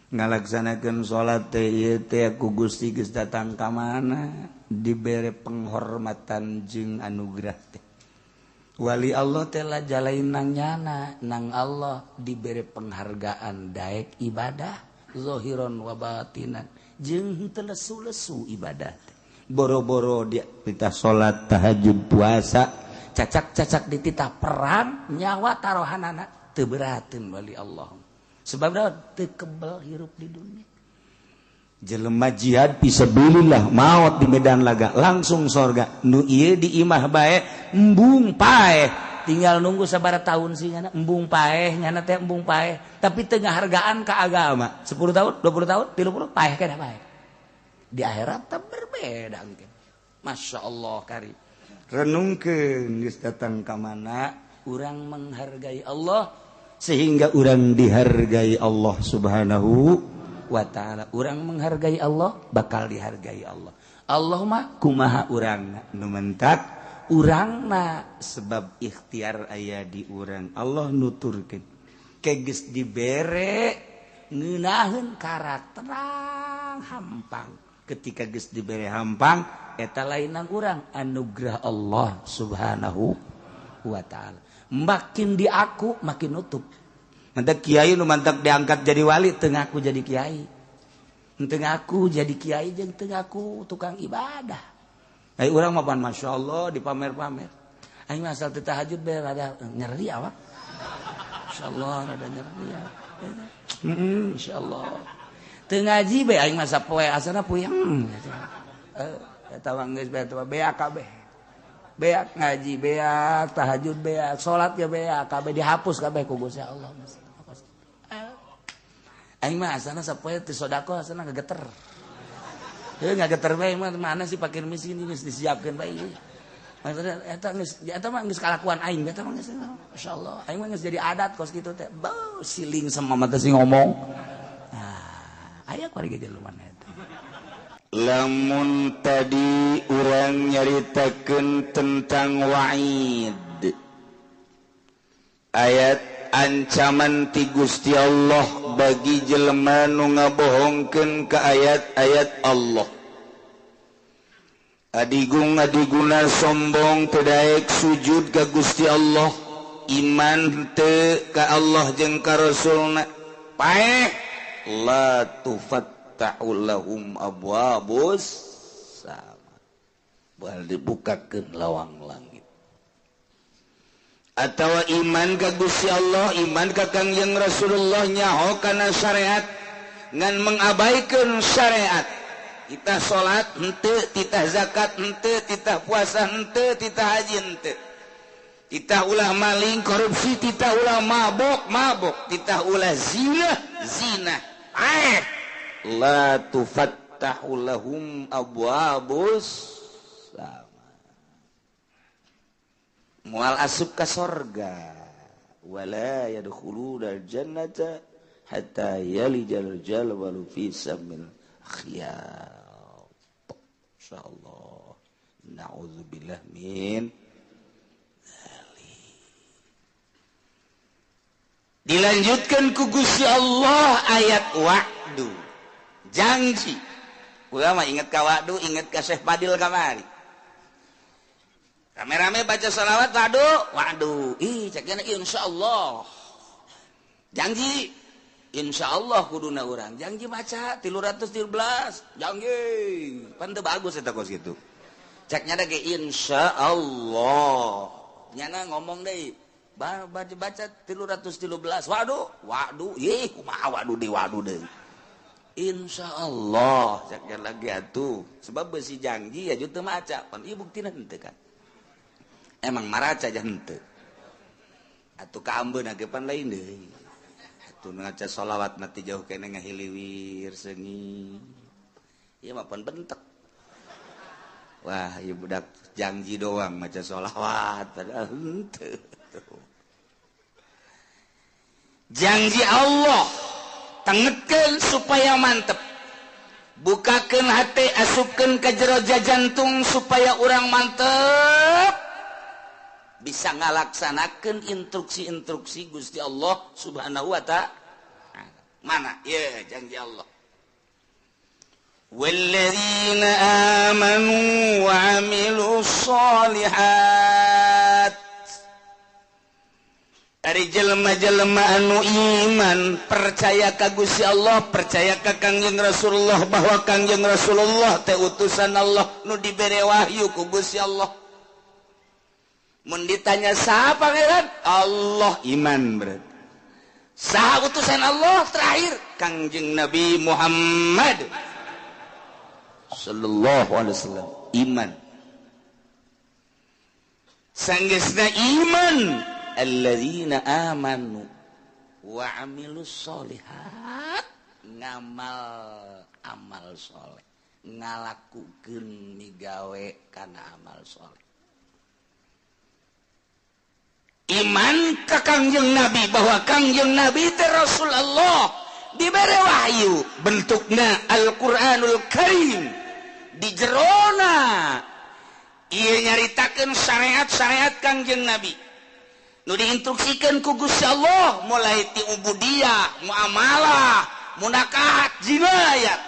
Ngalaksanakeun salat teh ieu teh ku Gusti geus datang ka mana dibere penghormatan jeung anugerah teh wali Allah teh la jalain nang nyana nang Allah dibere penghargaan daek ibadah zahiron wa batinan jeung teu lesu-lesu ibadah teh boro-boro dia titah salat tahajud puasa cacak-cacak dititah perang nyawa tarohanana teu berateun wali Allah sebab teu kebel hirup di dunia. Jelema jihad fisabilillah maot di medan laga langsung sorga. Nu ieu di imah bae embung paeh tinggal nunggu sabaraha tahun sih nyana embung paeh nyana teh embung paeh tapi teu ngahargaan ka agama 10 tahun 20 tahun 30 paeh kana paeh. Di akhirat teh berbeda engke. Masya Allah kari. Renungkeun geus datang ka mana urang menghargai Allah sehingga urang dihargai Allah Subhanahu wa ta'ala. Urang menghargai Allah bakal dihargai Allah. Allah mah kumaha urangna nu mentak urangna sebab ikhtiar aya di urang. Allah nuturkeun ke geus dibere ngeunaheun karakterang hampang. Ketika geus dibere hampang eta lain nang urang anugerah Allah Subhanahu wa ta'ala. Makin diaku makin nutup. Mantak kiai nu mantak diangkat jadi wali teu ngaku jadi kiai. Teu ngaku jadi kiai jeung teu ngaku tukang ibadah. Ai urang mah pan masyaallah dipamer-pamer. Aing mah asal teu tahajud bae rada nyeri awak. Insyaallah rada nyeri. Insyaallah. Teu ngaji bae aing mah sapoe asana puyeng. Eta mah geus bae beak kabeh. Beak ngaji beak tahajud beak salat ge beak kabeh dihapus kabeh ku Gusti Allah. Aing mah asana sapoe teu sedekah asana ngageter. Heuh ngageter bae mah mana sih pakir miskin geus disiapkeun bae. Maksudna eta geus eta mah geus kalakuan aing eta mah geus masyaallah. Aing mah geus jadi adat kos kitu teh. Beuh siling sama mata sing ngomong. Ah, aya kuari ge jelema eta. Lamun tadi urang nyaritakeun tentang wa'id ayat ancaman ti Gusti Allah bagi jelema nu ngabohongkeun ka ayat-ayat Allah. Adigung adiguna sombong teu daek sujud ka Gusti Allah, iman teu ka Allah jeung ka Rasulna paeh la tufat ta'ullahum abwabus sama. Bal dibukakeun lawang langit. Atawa iman ka Gusti Allah, iman ka Kangjeng Rasulullah, nyaho kana syariat ngan mengabaikan syariat. Titah salat henteu, titah zakat henteu, titah puasa henteu, titah haji henteu. Titah ulah maling korupsi, titah ulah mabok mabok, titah ulah zina zina. Ae la tufattahu lahum abwabus sama. Moal asup ka sorga, wala yadkhuluna jannata hatta yalijal jalwalu fi samil khiyat. Insyaallah. Na'udzubillah min dzalik. Dilanjutkan ku Gusti Allah ayat wa'du, janji. Ulama ingat ka wa'du, ingat ka Syekh Fadil kamari. Rame-rame baca salawat wa'du, wa'du. Ih, ceknya insyaallah. Janji insyaallah kuduna urang. Janji maca 313, janji. Pan teu bagus eta kos kitu. Ceknya ge insyaallah. Nyana ngomong deui, baca 313. Waduh, waduh, ih kumaha waduh deui, waduh deui. Insyaallah ceknya lagi atuh. Sebab besi janji ya teu maca, pan ieu buktina henteu kan. Emang maraca aja henteu. Atuh kaambeuna ge pan lain deui. Atuh ngaca sholawat mati jauh kene ngahiliwir seungit. Ieu mah pan bentek. Wah, ieu budak janji doang maca sholawat padahal henteu. Janji Allah tengetkeun supaya mantep. Bukakeun hate, asupkeun ka jero jantung supaya urang mantep. Bisa ngalaksanakeun instruksi-instruksi Gusti Allah Subhanahu wa ta'ala. Mana? Ya, janji Allah. Walladzina amanu wa amilus sholihat. Ari jelema-jelema anu iman, percaya ka Gusti Allah, percaya ka Kangjeng Rasulullah bahwa Kangjeng Rasulullah teh utusan Allah nu dibere wahyu ku Gusti Allah. Mun ditanya saha pangeran? Allah, iman berarti. Saha utusan Allah terakhir? Kangjeng Nabi Muhammad sallallahu alaihi wasallam, iman. Sanggeusna iman, alladzina amanu wa amilus sholihat, ngamal amal soleh, ngalakukeun migawe kana amal soleh. Iman ka Kangjeng Nabi bahwa Kangjeng Nabi teh Rasul Allah, dibere wahyu bentukna Al-Qur'anul Karim, di jerona ieu nyaritakeun syariat-syariat Kangjeng Nabi nu diinstruksikeun ku Gusti Allah mulai ti ubudiyah, muamalah, munakahat, jinayat.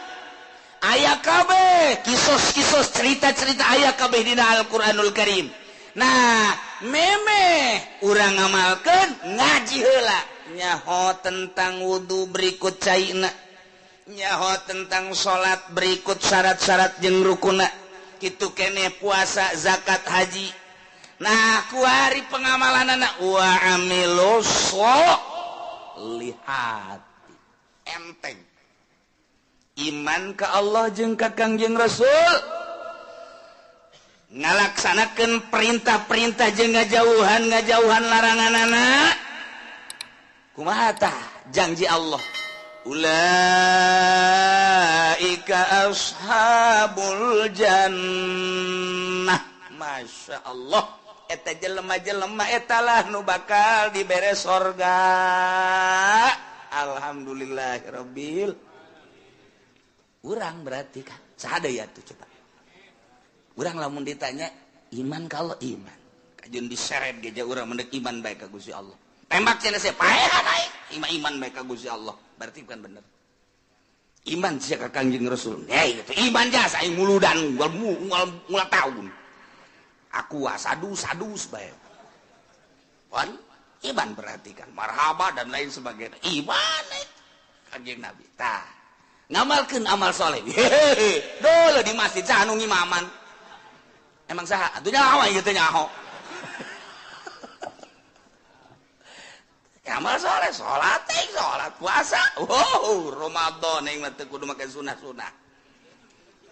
Aya kabeh kisos-kisos cerita-cerita aya kabeh dina Al-Qur'anul Karim. Nah, memeh urang ngamalkeun ngaji heula nyaho tentang wudu berikut caina, nyaho tentang salat berikut syarat-syarat jeung rukuna, kitu keneh puasa, zakat, haji. Nah, kuari pengamalanana wa amilus sholihat. Enteng. Iman ka Allah jeung ka Kangjeng Rasul, ngalaksanakeun perintah-perintah jeung ngajauhan laranganana. Kumaha tah janji Allah? Ulaika ashabul jannah. Masya Allah, eta jelema-jelema eta lah nu bakal dibere sorga. Alhamdulillahirabbil. Urang berarti kan saha deui atuh coba. Urang lamun ditanya iman kalau iman, kajeun diseret ge urang mendek iman bae ka Gusti Allah. Tembak cenah saya paehan aing, iman bae ka Gusti Allah. Berarti bukan bener. Iman sia ka Kangjeng Rasul. Hei, itu iman jasa aing muludan ngul tahun. Aku sadu-sadu bae. Pon iman berarti kan marhaba dan lain sebagainya. Iman Kangjeng Nabi. Tah, ngamalkeun amal soleh. Hehehe, dulu di masjid saha nu ngimaman. Emang saha? Atuh nyaho aing teh nyaho. Amal soleh, salat teh salat puasa. Wow, Ramadan aing mah teu kudu make sunah-sunah.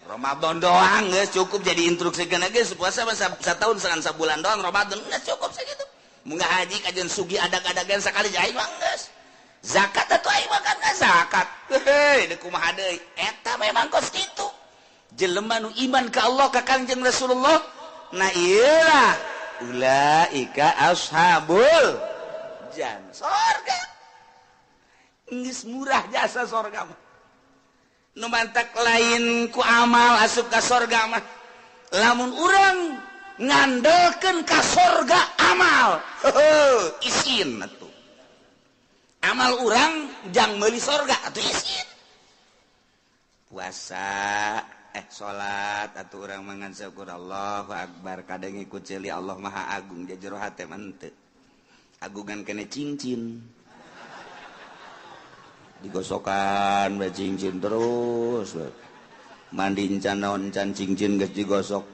Ramadan doang geus cukup jadi instruksikeun geus puasa mah satahun sangan sabulan doang Ramadan geus cukup sakitu. Munggah haji kajian sugi adag-adagan sakali aing mah geus. Zakat atuh aing mah kan zakat. Heuh, deuk kumaha deui? Eta memang kos kitu. Jelema nu iman ka Allah ka Kangjeng Rasulullah, nah ieu lah ulaika ashabul jannah. Sorga. Geus murah jasa sorga mah. Nu mantak lain ku amal asup ka sorga mah. Lamun urang ngandelkeun ka sorga amal, heuh, isin atuh. Amal urang jang meuli sorga atuh isin. Puasa salat atuh urang mangan syukur Allahu akbar kadang ikut ceuli Allah Maha Agung jero hate mah henteu. Agungan kene cincin. Digosokan we cincin terus. Mandi encan naon encan cincin geus digosok.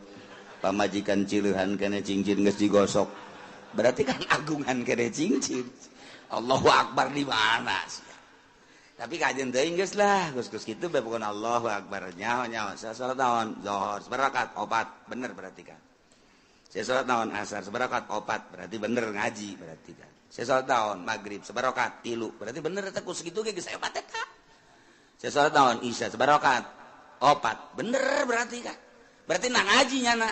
Pamajikan cileuhan kene cincin geus digosok. Berarti kan agungan kene cincin. Allahu akbar di mana sih? Tapi kajian teuing geus lah, geus-geus kitu bae pokona Allahu akbar. Nyaho-nyaho saya salat naon? Zuhur sabarakat opat, bener berarti kan. Saya salat naon? Asar sabarakat opat, berarti bener ngaji berarti kan. Saya salat naon? Maghrib sabarakat 3, berarti bener eta ku sakitu ge geus hebat eta. Saya salat naon? Isya sabarakat opat, bener berarti kan. Berarti na ngaji nyana.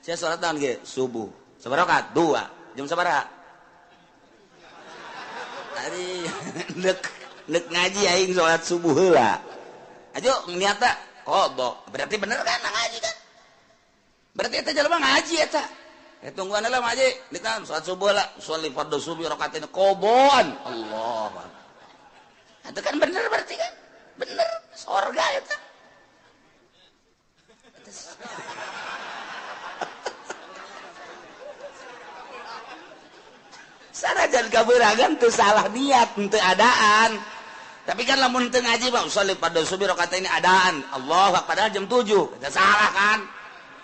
Saya salat naon ge? Subuh sabarakat 2, jam sabaraha? Ari nek ngaji aing salat subuh heula. Ajo niatna qada. Berarti bener kan ngaji kan? Berarti eta jelema ngaji eta. Tungguan heula ngaji, dikam salat subuh lah, sholli fardhu subuh rakaatain qadaan. Allah. Itu kan bener berarti kan? Bener sorga eta. Sanajan kabeuragan teu salah niat, teu adaan. Tapi kan lamun teu ngaji mah sholli fardhu subuh rakaatain adaan. Allahu akbar padahal jam 7. Eta salah kan?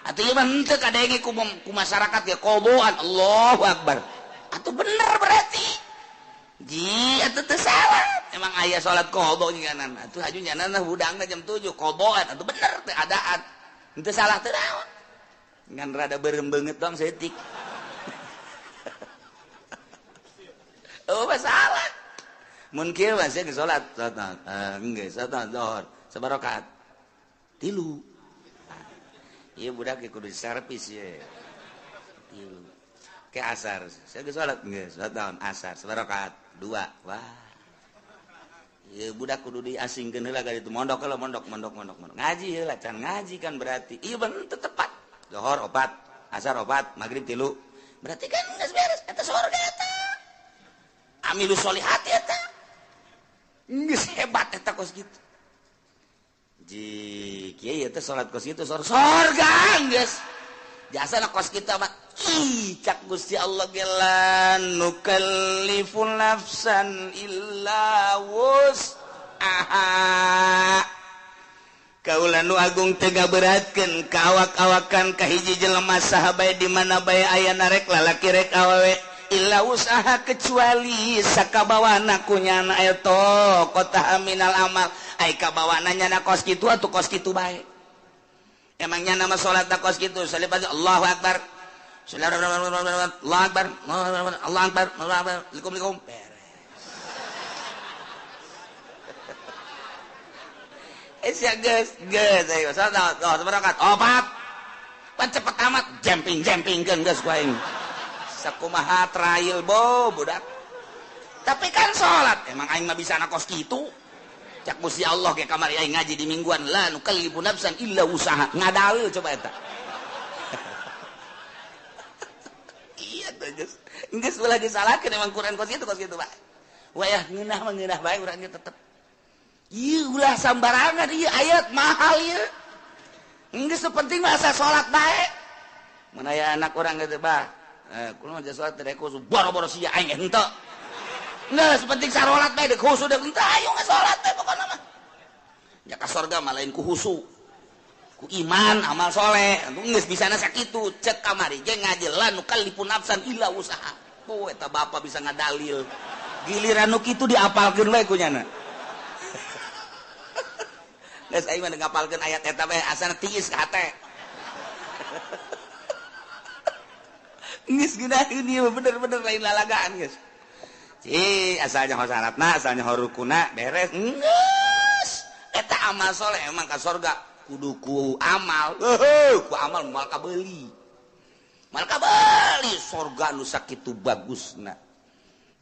Atuh ieu mah henteu kadenge ku masyarakat ge qadaan. Allahu akbar. Atuh bener berarti. Ji atuh teu salah. Emang aya salat qada nyanan. Atuh haju nyanan hudangna jam 7 qadaan. Atuh bener teu adaan. Henteu salah teu naon. Ngan rada beureum beungeut doang saeutik. Oh masalah. Mun kieu mah sia salat, salat geus salat zuhur, sabarakat. 3. Ieu budak ge kudu servis ye. 3. Ke asar, sia geus salat geus salat naon asar, sabarakat 2. Wah. Ieu budak kudu diasingkeun heula ka ditu mondok heula mondok mondok mondok mondok. Ngaji heula can ngaji kan berarti. Ieu bener tepat. Zuhur 4, asar 4, magrib 3. Berarti kan geus beres eta sorga eta. Amilu solihat eta. Geus hebat eta kos kitu. Ji kieu teh salat kos kitu sorga geus. Jasana kos kitu mah ih cak Gusti Allah ge la nukallifu nafsan illa wus'aha. Kaula nu agung teu ngaberatkeun ka awak-awakan ka hiji jelema saha bae di mana bae ayana rek lalaki rek awewe. Illa usaha kecuali sakabawana ku nyana eta kota minal amal ai kabawana nyana kos kitu atuh kos kitu bae emang nyana mah salat kos kitu salibat Allahu akbar Allahu akbar Allahu akbar Allahu akbar likum likum beres sia geus geus ayo salat sabarakat opat pan cepet amat jemping jempingkeun geus ku aing sakumaha trail bo budak. Tapi kan salat emang aing mah bisa kos kitu. Cak Gusti Allah ge kamari aing ngaji di mingguan la nukallifu nafsan illa usaha. Ngadalil coba eta. Iya teh geus. Geus ulah disalahkeun emang Quran kos kitu Pak. Wayah ngeunah mah ngeunah bae urang ge tetep. Ieu ulah sambarangan ieu ayat mahal ieu. Geus penting mah asa salat bae. Mun aya anak urang geus bah kulo mah salat teh khusu boro-boro sia aing henteu. Geus penting sarolat bae deuk khusu deuk henteu ayo salat teh pokona mah. Ya ka sorga mah lain ku khusu. Ku iman amal soleh geus bisana sakitu cek kamari ge ngaji la nukallifu nafsan illa wusaha. Oh eta bapa bisa ngadalil. Giliran nu kitu diapalkeun we ku nyana. Geus aing mah ngapalkeun ayat eta we asana tiis ka hate. Geus geunaheun ieu bener-bener lain lalagaan geus. Ci asalnya ho syaratna, asalnya ho rukuna beres. Geus eta amal soleh emang ka sorga kudu ku amal. Ku amal moal kabeuli. Moal kabeuli sorga nu sakitu bagusna.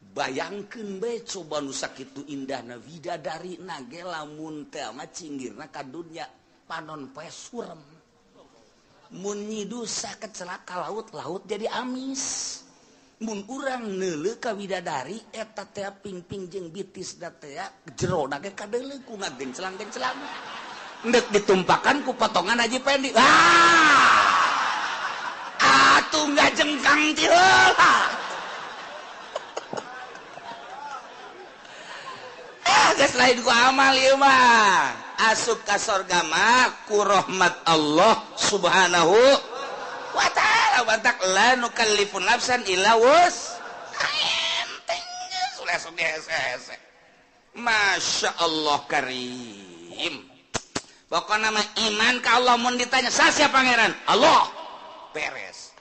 Bayangkeun bae coba nu sakitu indahna widadari na ge lamun teh mah cinggirna ka dunya panon poe surem. Mun nyidusa kecelaka laut, laut jadi amis. Mun urang neuleuh ka widadari eta teh pingping jeung bitis da teh jero na ge kadeuleuh ku ngagenclang-genclang. Ndek ditumpakan ku potongan Haji Pendi. Ah! Atuh ngajengkang ti heula. Ah, geus lain ku amal ieu mah. Asup ka sorga mah ku rahmat Allah Subhanahu wa ta'ala. Bantak la nukallifu nafsan illa wus. Enteng geus ulah sok dihese-hese. Masya Allah karim. Pokokna mah iman ka Allah mun ditanya sasia pangeran? Allah. Beres.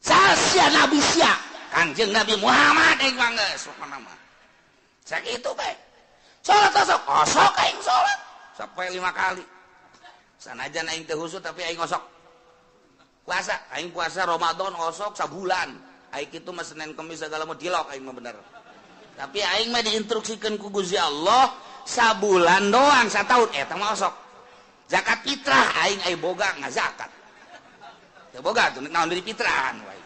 Sasia nabi sia? Kanjeng Nabi Muhammad aing mah geus pokona mah. Sakitu bae. Salat osok, osok aing salat sampai 5 kali. Sanajan aing teu husuk tapi aing osok. Puasa, aing puasa Ramadan osok sabulan. Aing kitu mah Senin Kemis segala mah dilok aing mah bener. Tapi aing mah diinstruksikeun ku Gusti Allah sabulan doang sataun eta mah osok. Zakat fitrah aing ai boga ngazakat. Teu boga tuh naon deui fitrahan wae.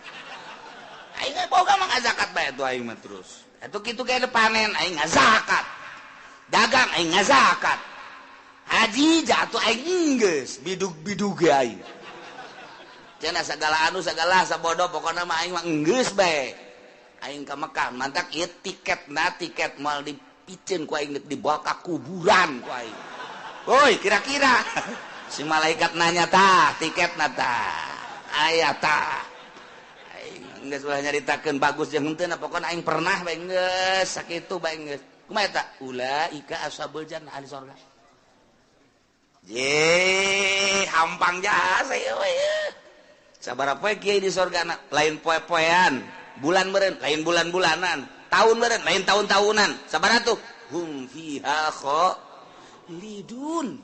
Aing ai boga mah ngazakat bae tuh aing mah terus. Atuh kitu ge panen aing ngazakat. Dagang aing ngazakat. Haji jatuh aing geus bidug-bidug ge aing. Cenah sagala anu sagala sabodo pokona mah aing mah geus bae. Aing ka Mekah mantak ieu tiketna tiket moal dipiceun ku aing dibawa ka kuburan ku aing. Woi kira-kira si malaikat nanya tah tiketna tah aya tah. Aing geus ulah nyaritakeun bagus jeung henteu pokona aing pernah bae geus sakitu bae geus. Kumaha eta? Ulaika ashabul jannah ahli sorga. Ye, hampang jasa ieu we. Sabaraha poe kiai di sorga lain poe-poean, bulan meureun lain bulan-bulanan, tahun meureun lain tahun-tahunan. Sabaraha tuh? Hum fiha khalidun.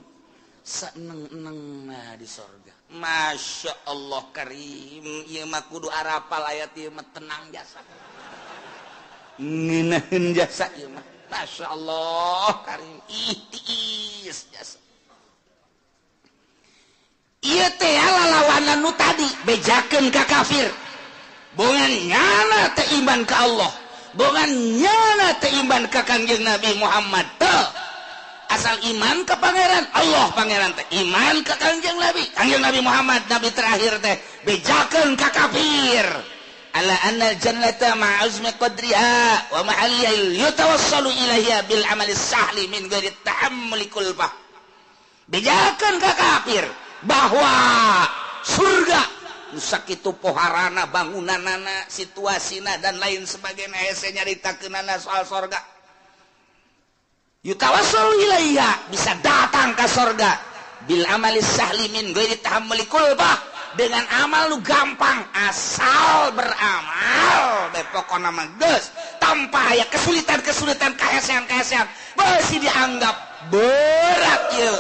Saeneng-enengna di sorga. Masya Allah karim, ieu mah kudu arapal ayat ieu mah tenang jasa. Ngeunaheun jasa ieu mah. Masya Allah karim, ihtiis jasa. Ieu teh lalawanan nu tadi bejakeun ka kafir. Bongan nyana teh iman ka Allah, bongan nyana teh iman ka Kangjeng Nabi Muhammad teh. Asal iman ka pangeran Allah pangeran teh iman ka Kangjeng Nabi, Kangjeng Nabi Muhammad nabi terakhir teh bejakeun ka kafir. Ala anna al-jannata ma'azmi qadriha wa mahalliha yatawassalu ilaiha bil amali sahli min ghairi tahammuli kulfah. Bejakeun ka kafir bahwa surga nu sakitu poharana bangunanana situasina dan lain sebagainya hese nyaritakeunana soal sorga. Yutawassalu ilaiha bisa datang ka sorga bil amali sahli min ghairi tahammuli kulfah, dengan amal lu gampang asal beramal bae pokona mah geus tanpa aya kesulitan-kesulitan kahesean-kahesean beusi dianggap berat ieu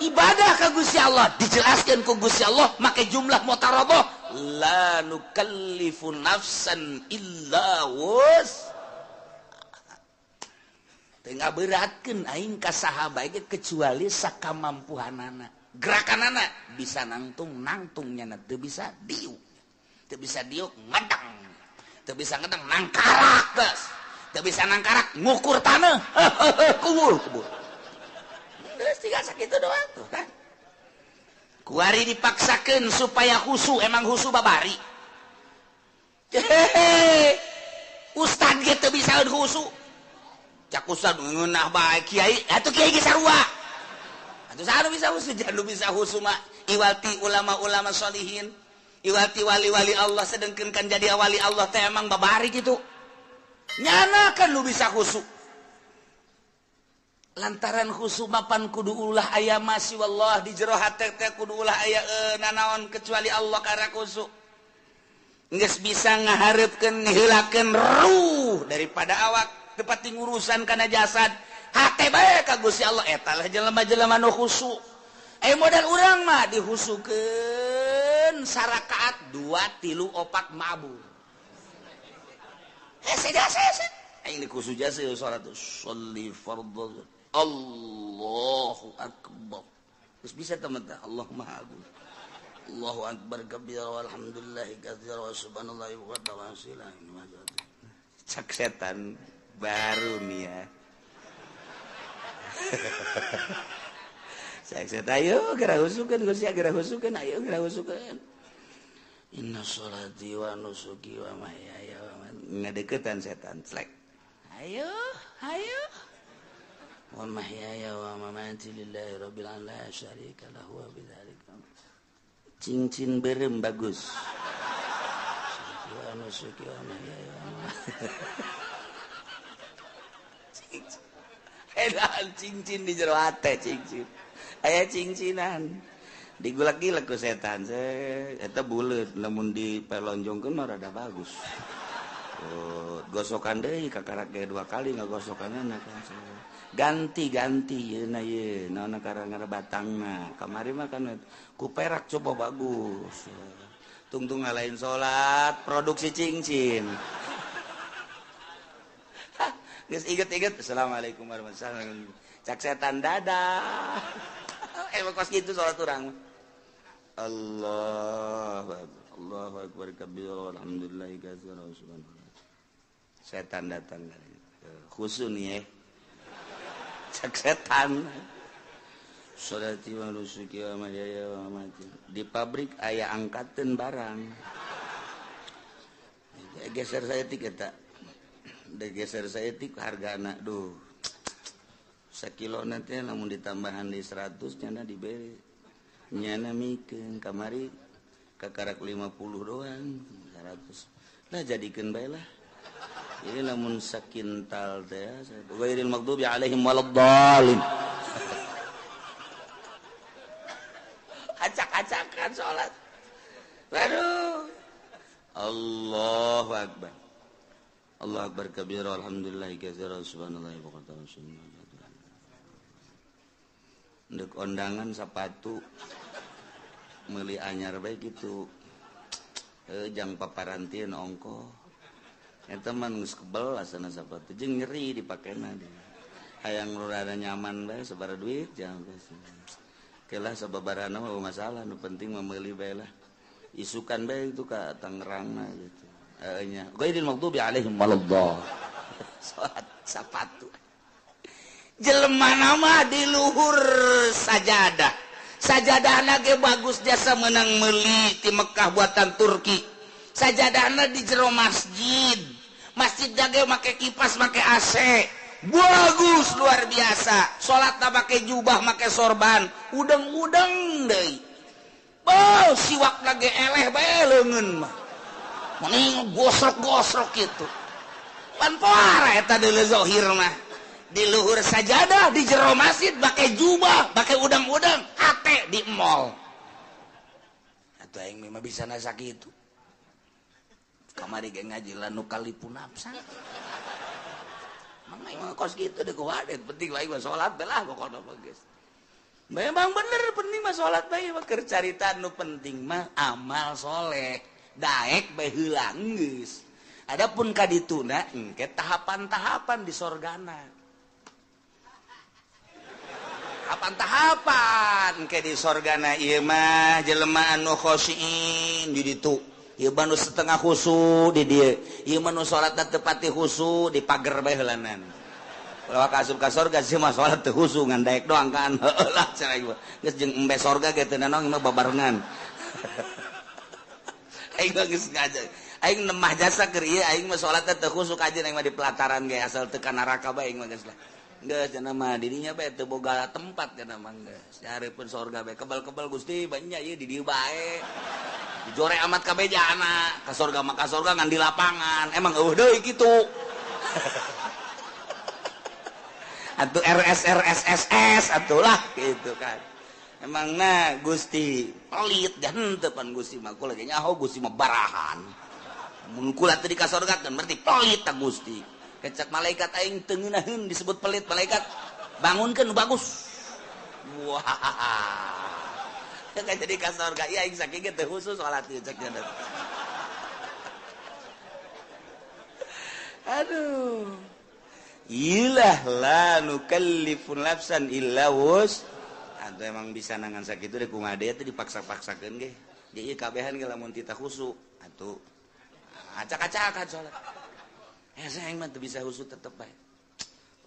ibadah ka Gusti Allah dijelaskeun ku Gusti Allah make jumlah mutaraboh la nukallifu nafsan illa wus. Teu ngaberatkeun aing ka saha bae ge kecuali sakamampuhanana. Gerakanana bisa nangtung nangtungnya teu bisa diuk, teu bisa diuk ngedang, teu bisa ngedang nangkarak geus, teu bisa nangkarak ngukur taneuh kubur kubur geus tinggal sakitu doang tuh kan. Kuari dipaksakeun supaya khusu, emang khusu babari. Hehehe, ustad ge teu bisa khusu, cak ustad ngeunah bae kiai atuh kiai ge sarua. Atuh saha nu bisa khusu? Jangan nu bisa khusu mah iwati ulama-ulama sholihin, iwati wali-wali Allah. Sedengkeun kan jadi wali Allah teh emang babari kitu. Nyana kan nu bisa khusu. Lantaran khusu mapan kudu ulah aya masih wallah di jero hate teh kudu ulah aya nanaon kecuali Allah karena khusu. Geus bisa ngahareupkeun ngeheulakeun ruh daripada awak tepati ngurusan kana jasad. Hate bae ka Gusti Allah eta lah jelema-jelema nu khusu. Modal urang mah dihusukeun sarakaat 2 3 4 mabur. Hese jasa hese. Aing dikhusu jasa salat sholli fardhu. Allahu akbar. Terus bisa teman Allah Maha Agung. Allahu akbar kabira walhamdulillahi katsira wa subhanallahi wa ta'ala. Cak setan baru nih ya. Cak setan ayo geura husukeun Gusti geura husukeun ayo geura husukeun. Inna sholati wa nusuki wa mahyaya wa mamati. Ngadeukeutan setan slek. Ayo ayo. Wa mahyaya wa mamati lillahi rabbil alamin la syarika lahu wa bidzalika. Cincin berem bagus. Wa nusuki wa mahyaya wa mamati. Edan cincin di jero hate cincin. Aya cincinan. Digulak-gilek ku setan. Eta buleut lamun dipelonjongkeun mah rada bagus. Oh, gosokan deui kakarak ge 2 kali ngagosokanna kan. Ganti-ganti yeuna ye naon karang batangna. Kamari mah kan ku perak coba bagus. Tungtung ngalain salat produksi cincin. Geus inget-inget assalamualaikum warahmatullahi wabarakatuh. Cak setan dadah. Emang kos kitu salat urang. Allah Allahu akbar kabir alhamdulillahi katsira subhanallah. Setan datang khusu nih ya. Cak setan. Sholati wa nusuki wa mahyaya wa mamati. Di pabrik aya angkateun barang. Geser saya tik eta. Geser saya tik hargana duh. Sakilo nanti lamun ditambahan di 100 nyana diberi. Nyana mikeun kamari kakarak 50 doang 100. Lah jadikeun bae lah. Ini lamun sakintal teh ghairil maghdubi alaihim waladdallin. Acak-acakan salat. Waduh. Allahu akbar. Allahu akbar kabira alhamdulillahi katsira subhanallahi wa bihamdihi. Ndek ondangan sapatu meuli anyar bae kitu. Jang paparantieun ongkoh. Eta mah geus kebel asana sapatu jeung nyeri dipakena dia. Hayang nu rada nyaman bae sabaraha duit jangan geus. Kelah sababarana mah masalah nu penting mah meuli bae lah. Isukan bae itu ka Tangerangna gitu. Heeh nya. Ghairil maghdubi alaihim waladdallin. Salat sapatu. Jelema nama di luhur sajadah. Sajadahna ge bagus jasa menang meuli ti Mekah buatan Turki. Sajadahna di jero masjid. Masjid ge make kipas, make AC. Bagus luar biasa. Salatna make jubah, make sorban, udeng-udeng deui. Oh, siwakna ge eleh bae leungeun mah. Mending gosrok-gosrok kitu. Pan poara eta deuleu zahir mah. Di luhur sajadah, di jero masjid, pakai jubah, pakai udang-udang, hate di mall. Atuh aing mah bisa nasa kitu. Kamari ge ngaji la nu kalipu nafsa. Mang aing mah kos kitu deuk wadet, penting aing mah salat belah pokona mah geus. Memang bener penting mah salat bae mah keur carita nu penting mah amal soleh. Daek bae heula geus. Adapun kadituna engke tahapan-tahapan di sorgana. Tahapan-tahapan ke di sorgana ieu mah jelema anu khosyin di ditu. Ieu mah nu setengah khusu di dieu. Ieu mah nu salatna teu pati khusu di pager bae heulanan. Ulah ka asup ka sorga sih mah salat teu khusu ngan daek doang kan. Heueuh lah cenah ieu. Geus jeung embe sorga ge teu nanaon mah babarengan. Aing mah geus ngaja. Aing nemah jasa keur ieu aing mah salatna teu khusu kajeun aing mah di pelataran ge asal teu ka neraka bae aing mah geus lah. Geus cenah mah dirinya bae teu boga tempat cenah mah geus. Dihareupeun sorga bae kebal-kebal Gusti banyak ieu di dieu bae. Dijore amat kabeh jana ka sorga mah ka sorga ngan di lapangan. Emang eueuh deui kitu. Atuh RS RS SS atuh lah gitu kan. Emang na Gusti pelit dan henteu pan Gusti mah kula ge nyaho Gusti mah barahan. Mun kula teu di ka sorga kan berarti pelit ta Gusti. Kecak malaikat aing teu ngeunaheun disebut pelit malaikat bangunkeun nu bagus. Wah. Kan jadi ka sorga ieu aing sakieu ge teu khusus salat ieu cek nya. Aduh. Ilah la nukallifu nafsan illa wus. Atau emang bisa nangan sakitu deh kumaha deui teh dipaksa-paksakeun ge. Jadi kabehan ge lamun tita khusu atuh acak-acakan salat. Hese aing mah teu bisa khusu tetep bae.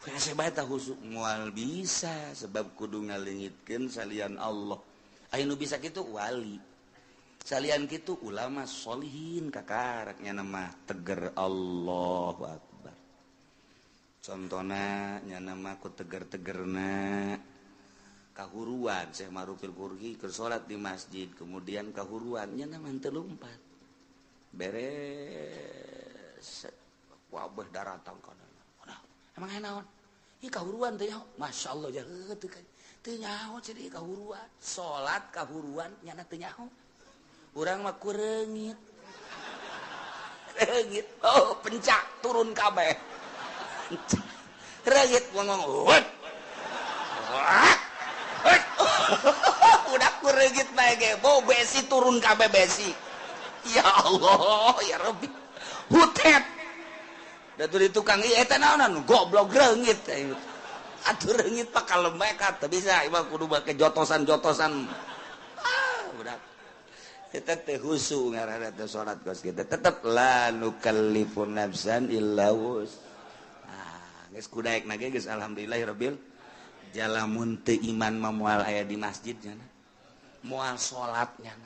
Hese bae tah khusu moal bisa sebab kudu ngaleungitkeun salian Allah. Aya nu bisa kitu wali. Salian kitu ulama solihin kakarak nya mah teger Allahu Akbar. Contona nya mah ku teger-tegerna kahuruan Syekh Marufil Qurhi keur salat di masjid kemudian kahuruan nya mah teu lumpat. Beres wabah daratang kana. Emang aya naon? Ih kahuruan teh nyaho. Masyaallah jahe teu teu nyaho ceuk kahuruan. Salat kahuruan nyana teu nyaho. Urang mah kureungit. Reungit. Oh, pencak turun kabeh. Reungit ngomong. Udah kureungit bae ge, bau besi turun kabeh besi. Ya Allah, ya Rabbi. Hutet. Da di tukang ieu eta naonan goblok reungit. Atuh reungit pak kalemekat teu bisa ieu mah kudu make jotosan-jotosan. Ah, budak. Eta teh khusu ngaranna teh salat kos kitu. Tetep la nukallifu nafsan illa wus. Ah, geus kudaekna ge geus alhamdulillahirabbil jalamun teu iman mah moal aya di masjid nya. Moal salat nya.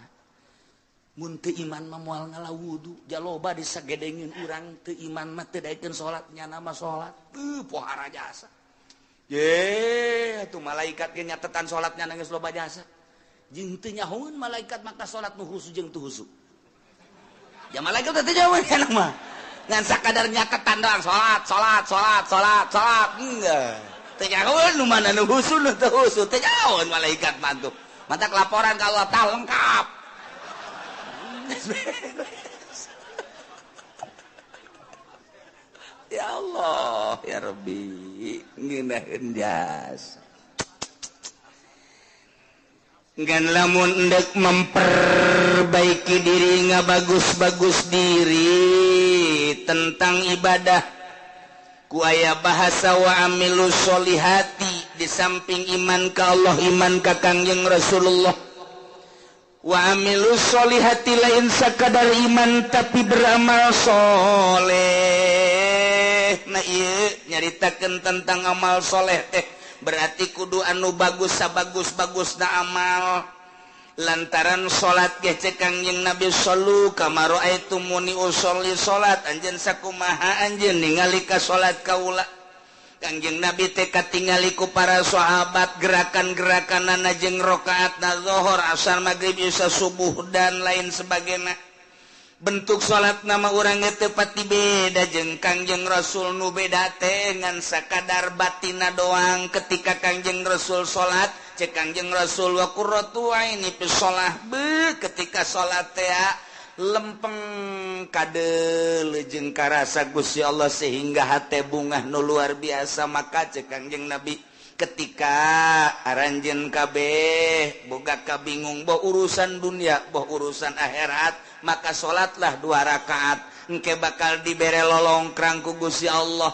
Mun teu iman mah moal ngala wudu, jaloba disagedengin urang teu iman mah teu daekeun salat nyana mah salat. Teu pohara jasa. Ye, atuh malaikat ge nyatetan salat nyana geus loba jasa. Jeung teu nyahoeun malaikat maka salat nu khusu jeung teu khusu. Ya malaikat teh teu nyahoeun kana mah. Ngan sakadar nyatetan doang salat, salat, salat, salat, salat. Enggak. Teu nyahoeun nu mana nu khusu nu teu khusu, teu nyahoeun malaikat mah tuh. Matak laporan ka Allah tah lengkap. Ya Allah, ya Rabbi, ngeunaheun jasa. Ngan lamun endek memperbaiki diri ngabagus-bagus diri tentang ibadah ku aya bahasa wa amilus solihati di samping iman ka Allah iman ka Kangjeng Rasulullah. Wa amilus solihati lain sakadar iman tapi beramal soleh. Nah ieu nyaritakeun tentang amal soleh teh berarti kudu anu bagus sabagus-bagusna amal. Lantaran salat ge cek Kangjeng Nabi sallu kama raaitumuni usolli salat anjeun sakumaha anjeun ningali ka salat kaula. Kangjeng Nabi teh katingali ku para sahabat gerakan-gerakanana jeung rakaatna zuhur, asar, magrib, isya, subuh dan lain sebagainya. Bentuk salat nama urang teh pati beda jeung Kangjeng Rasul nu beda teh ngan sakadar batina doang. Ketika Kangjeng Rasul salat cek Kangjeng Rasul wa qurratu aini fi shalah be ketika salat teh lempeng kade jeung karasa Gusti Allah sehingga hate bungah nu luar biasa. Maka cek Kangjeng Nabi ketika aranjeun kabeh boga kabingung boh urusan dunia boh urusan akhirat maka salatlah 2 rakaat engke bakal dibere lolongkrang ku Gusti Allah.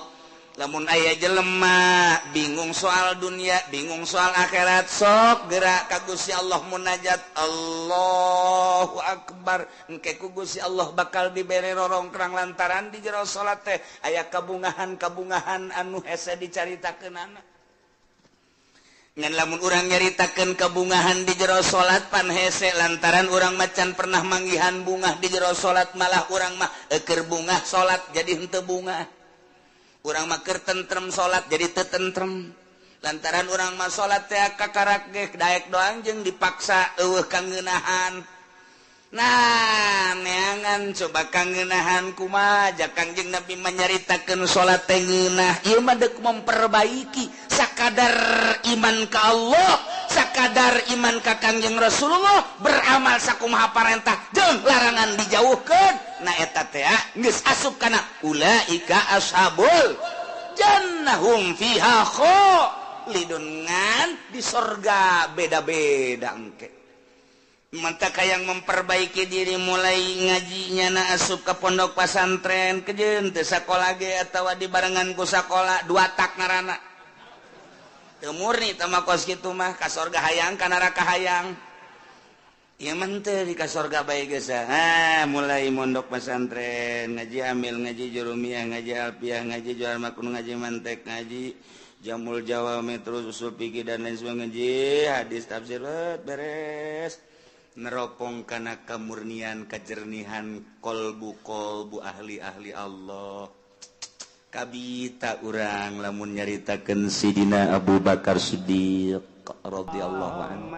Lamun aya jelema bingung soal dunia bingung soal akhirat sok gerak ka Gusti Allah munajat Allahu Akbar engke ku Gusti Allah bakal dibere rorongkrang lantaran di jero salat teh aya kabungahan-kabungahan anu hese dicaritakeunana. Ngan lamun urang nyaritakeun kabungahan di jero salat pan hese lantaran urang macan pernah manggihan bungah di jero salat malah urang mah eukeur bungah salat jadi henteu bungah. Urang mah keur tentrem salat jadi teu tentrem. Lantaran urang mah salat teh kakarak ge daek doang jeung dipaksa eueuh kangeunahan. Nah, neangan coba kangeunahan kumaha ja Kangjeng Nabi menyaritakeun salat teh ngeunah. Ieu mah deuk memperbaiki sakadar iman ka Allah, sakadar iman ka Kangjeng Rasulullah, beramal sakumaha parentah jeung larangan dijauhkeun. Nah eta teh geus asup kana ulaika ashabul jannahum fiha khalidun, ngan di sorga beda-beda engke. Mantap yang memperbaiki diri mulai ngajinya na asup ke pondok pesantren kejeun teu sakola ge atawa dibarengan ku sakola dua tak ngaranna. Teu murni teh mah kos kitu mah ka sorga hayang ka neraka hayang. Ieu mah teu di ka sorga bae geus. Ah, mulai mondok pesantren, ngaji amil, ngaji jurumiyah, ngaji alfiah, ngaji jual makun, ngaji mantek, ngaji jamul jawami, terus usul fikih dan lain sebagainya, ngaji hadis tafsir beres. Neropong kana kemurnian kejernihan kolbu-kolbu ahli-ahli Allah. Kabita urang lamun nyaritakeun Sidina Abu Bakar Siddiq radhiyallahu anhu.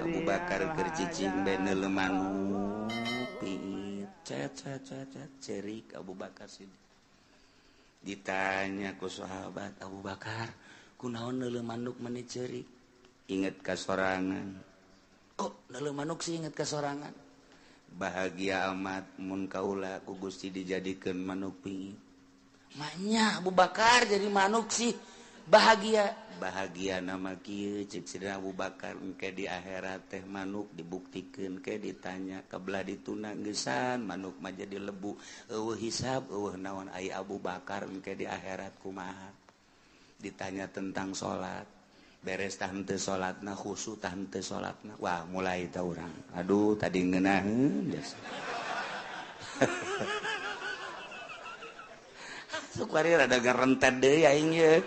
Abu Bakar keur cicing bae neuleuh manuk piit cet cet cet cet cerik Abu Bakar Siddiq. Ditanya ku sahabat, Abu Bakar kunaon neuleuh manuk meni cerik? Inget ka sorangan. Kok neuleuh manuk sih inget ka sorangan? Bahagia amat mun kaula ku Gusti dijadikeun manuk pingit. Maknya Abu Bakar jadi manuk sih bahagia. Bahagia nama kieu cek Sidina Abu Bakar engke di akhirat teh manuk dibuktikeun ke ditanya kabelah dituna geusan manuk mah jadi lebu eueuh hisab eueuh naon ai Abu Bakar engke di akhirat kumaha. Ditanya tentang salat beres tah henteu salatna khusyuk tah henteu salatna. Wah mulai tah urang aduh tadi ngeunaheun jasa. Sukwari rada ngarentet deui aing ye.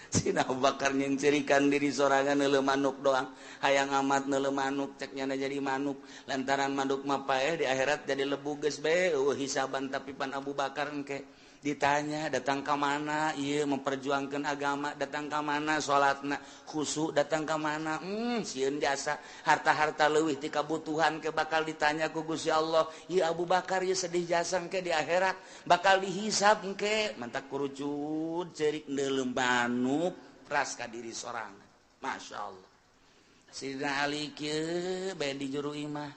Sina Abu Bakar nyengcirikan diri sorangan neuleuh manuk doang. Hayang amat neuleuh manuk cek nyana jadi manuk. Lantaran manuk mah paeh di akhirat jadi lebu geus bae eueuh hisaban tapi pan Abu Bakar engke ditanya datang ka mana ieu memperjuangkan agama, datang ka mana salatna khusyuk, datang ka mana sieun jasa harta-harta leuwih ti kabutuhan ke bakal ditanya ku Gusti Allah. Ieu Abu Bakar ieu sedih jasa engke di akhirat bakal dihisab engke mantak kurucut ceurik neuleuh manuk ras ka diri sorangan. Masya Allah. Sidina Ali kieu bae di juru imah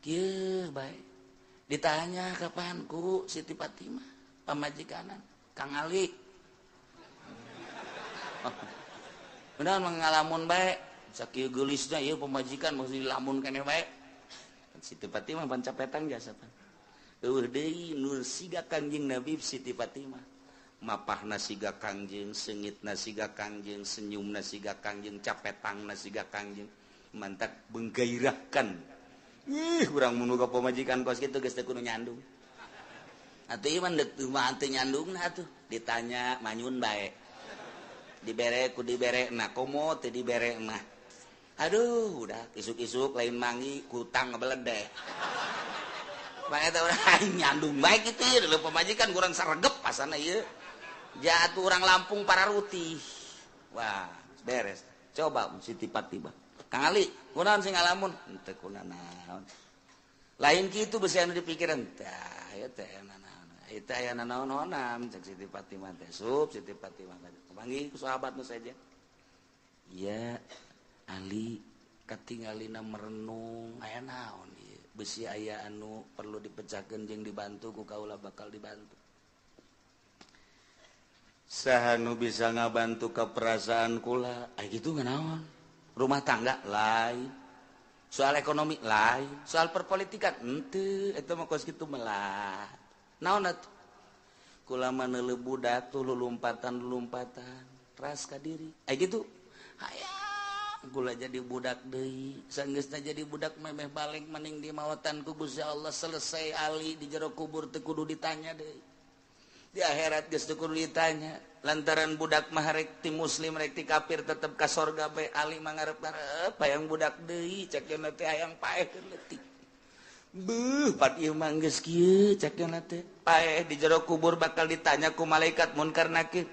kieu bae ditanya kapan ku Siti Fatimah pamajikanan Kang Ali. Benar mengalamun bae sakieu geulisna ieu pamajikan mesti dilamun keneh bae. Siti Fatimah pancapetan jasa pan. Eueuh deui nur siga Kangjeng Nabi Siti Fatimah. Mapahna siga Kangjeng, seungitna siga Kangjeng, senyumna siga Kangjeng, capetangna siga Kangjeng. Mantak menggairahkan. Ih, urang mun ka pamajikan kos kitu geus teu kudu nyandung. Atuh ieu mah deuk mah teu nyandungna atuh. Ditanya manyun bae. Dibere ku dibere na komo teu dibere mah. Aduh, udah isuk-isuk lain mangi kutang ngebeledeh. Bae eta urang nyandung bae kitu ieu leuh pamajikan kurang saregep pasana ieu. Jatuh orang Lampung para rutih. Wah, beres. Coba Siti Fatimah. Kang Ali, kunaon sing ngalamun? Henteu kunanaon. Lain kitu beusi anu dipikiran. Tah, ieu teh nanaon. Ieu teh aya nanaon-naonan cek Siti Fatimah teh. Sup Siti Fatimah teh. Panggih ku sahabat nu saja. Iya, Ali katingalina merenung aya naon ieu. Beusi aya anu perlu dipecahkeun jeung dibantu ku kaula bakal dibantu. Saha nu bisa ngabantu ke perasaan kula? Ai kitu nganaon? Rumah tangga lain, soal ekonomi lain, soal perpolitikan henteu, eta mah kos kitu melah. Naon atuh? Kula mah neuleuh budak tuh lulumpatan-lulumpatan, ras ka diri. Ai kitu hayang kula jadi budak deui, sanggeusna jadi budak memeh balik maning di mawatan ku Gusti Allah selesai ali di jero kubur teu kudu ditanya deui. Di akhirat geus teu kudu ditanya. Lantaran budak mah rek ti muslim rek ti kafir tetep ka sorga bae. Ali mah ngarep-ngarep hayang budak deui cek teh hayang paeh leutik. Beuh, pan ieu mah geus kieu cek na teh. Paeh di jero kubur bakal ditanya ku malaikat munkar nakir.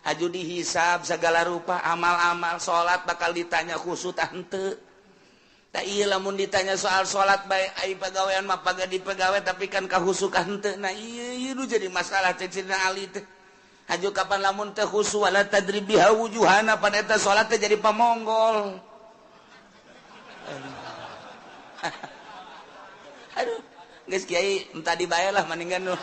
Haju dihisab segala rupa amal-amal salat bakal ditanya khusus henteu. Tah ieu lamun ditanya soal salat bae ai pagawean mah paga di pagawe tapi kan kahusukan henteu. Nah ieu ieu nu jadi masalah cek Sidina Ali teh. Haju kapan lamun teh khusu wala tadrib biha wujuhana pan eta salat teh jadi pamonggol. Aduh, geus kiai entah dibayar lah mendingan nu.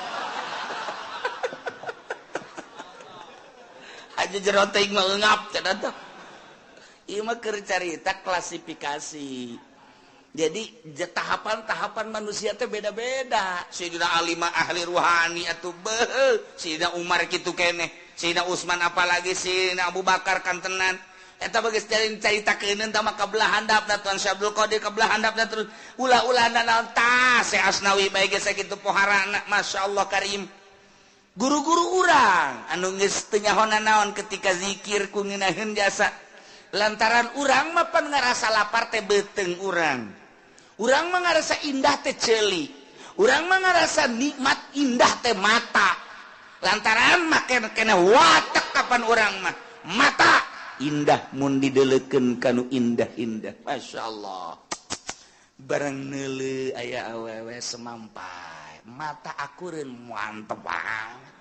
Aja jero teuing mah eungap cenah teh. Ieu mah keur carita klasifikasi. Jadi tahapan-tahapan manusia teh beda-beda. Sayyidina Ali mah ahli ruhani atuh beuh, Sayyidina Umar kitu keneh, Sayyidina Utsman apalagi Sayyidina Abu Bakar kantenan. Eta bagus carita keuneun tah mah kabelah handapna Tuan Syekh Abdul Qadir kabelah handapna terus ulah-ulah naon tah Syekh Asnawi bae geus sakitu poharana masyaallah karim. Guru-guru urang anu geus teu nyaho naon ketika zikir ku ngeunaheun jasa lantaran urang mah pan ngarasa lapar teh beuteung urang. Urang mah ngarasa indah teh ceuli. Urang mah ngarasa nikmat indah teh mata. Lantaran mah kena watek kapan urang mah mata indah mun didelekeun kanu indah-indah. Masyaallah. Barang neuleuh aya awewe semampai. Mata akureun mantep banget.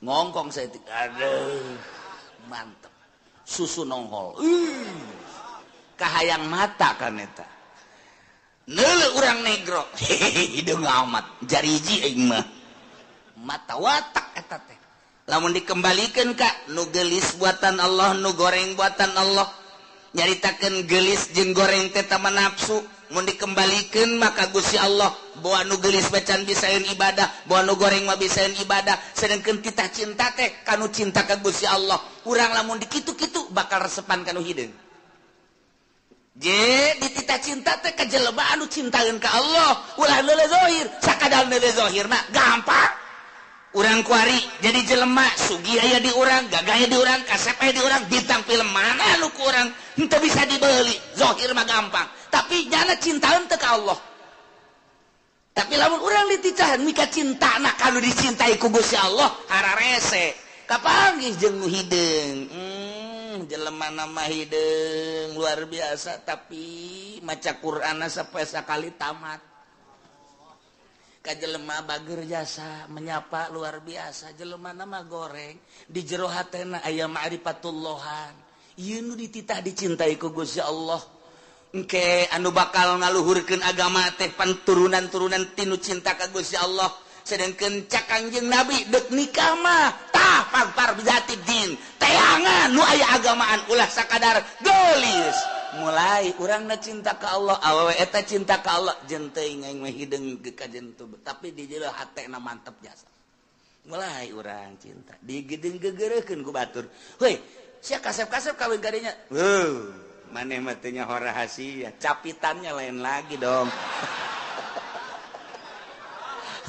Ngongkong saya aduh mantep. Susu nongol. Kahayang mata kan eta. Neuleuh urang negro. Hideung amat jariji aing mah. Mata watak eta teh. Lamun dikembalikeun ka nu geulis buatan Allah, nu goreng buatan Allah. Nyaritakeun geulis jeung goreng teh tama nafsu. Mun dikembalikeun maka Gusti Allah bawa nu geulis bacan bisaeun ibadah, bawa nu goreng mah bisaeun ibadah. Sedengkeun titah cinta teh kanu cinta ka Gusti Allah. Urang lamun dikitu-kitu bakal resepan kanu hideung. Je dititah cinta teh ka jelema anu cintaeun ka Allah, ulah neuleuh zahir, sakadar neuleuh zahirna gampang. Urang kuari jadi jelema sugih aya di urang, gagah aya di urang, kasep aya di urang, bintang film mana nu ku urang henteu bisa dibeli, zahir mah gampang. Tapi nyana cintaeun teu ka Allah. Tapi lamun urang diticahan mika cintana kanu dicintai ku Gusti Allah, hararese. Kapanggih jeung nu hideung. Jelema nama hideung luar biasa tapi maca Qur'anna sapoe sakali tamat. Ka jelema bager jasa menyapa luar biasa, jelema nama goreng di jero hatena aya ma'rifatullahan. Ieu nu dititah dicintai ku Gusti Allah. Engke anu bakal ngaluhurkeun agama teh pan turunan-turunan tinu cinta ka Gusti Allah. Sedengkeun cak Kangjeng Nabi deuk nikah mah tah pangpar bijati din. Teangan nu aya agamaan ulah sakadar geulis. Mulai urangna cinta ka Allah, awewe eta cinta ka Allah, jeung teuing aing mah hideung ka jentu, tapi di jero hatena mantep jasa. Mulai urang cinta, digedeung gegereukeun ku batur. Heuy, sia kasep-kasep kawin ka dinya. Heuh, maneh mah teu nyaho rahasia, capitannya lain lagi dong.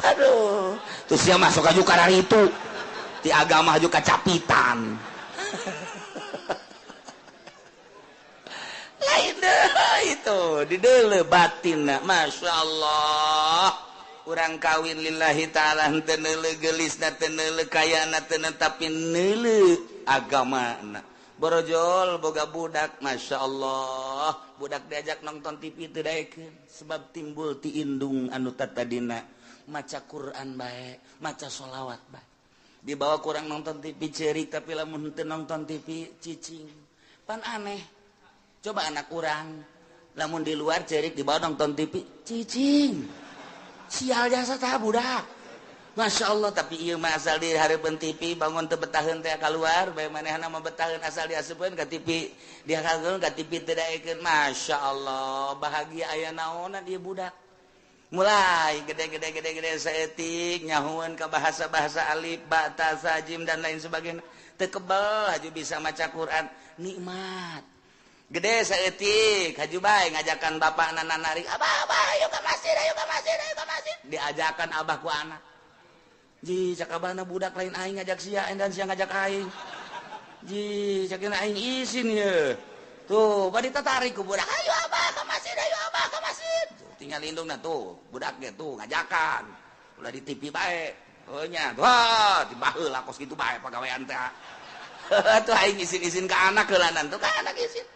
Aduh, terus sia masuk aju kararitu. Ti agama aju kacapitan. Lain deh itu di deuleu batinna Masya Allah. Urang kawin lillahi ta'ala henteu neuleuh geulisna, teu neuleuh kayana, teu tapi neuleuh agamana. Borojol boga budak Masya Allah, budak diajak nonton TV teu daekeun sebab timbul ti indung anu tatadina maca Quran bae, maca sholawat bae. Dibawa kurang nonton TV ceurik tapi lamun henteu nonton TV cicing. Pan aneh. Coba anak urang lamun di luar cerik dibawa nonton TV cicing. Sial jasa tah budak. Masya Allah, tapi ieu mah asal di hareupeun TV bangun teu betaheun teh kaluar bae manehna mah betaheun asal diaseupeun ka TV, dihakeun ka TV teu daekeun. Masya Allah, bahagia aya naonan ieu budak. Mulai gede-gede-gede-gede saeutik nyahueun ka bahasa-bahasa alif, ba, ta, sa, jim dan lain sebagainya. Teu kebel haju bisa maca Quran, nikmat. Gede saeutik haju bae ngajakan bapakna narik, "Abah, abah, ayo ka masjid, ayo ka masjid, ayo ka masjid." Diajakan abah ku anak. Ji, cak abahna budak lain aing ngajak sia dan sia ngajak aing. Ji, cak aing isin ye. Tuh, bari tatarik ku budak, "Ayo abah ka masjid, ayo abah ka masjid." Tuh, tinggal Tinggal indungna tuh budak ge tuh ngajakan ulah di TV bae. Oh nya, wah dibaheula kos kitu bae pagawean teh. Tuh aing izin-izin ke anak heulanan tuh ka anak izin.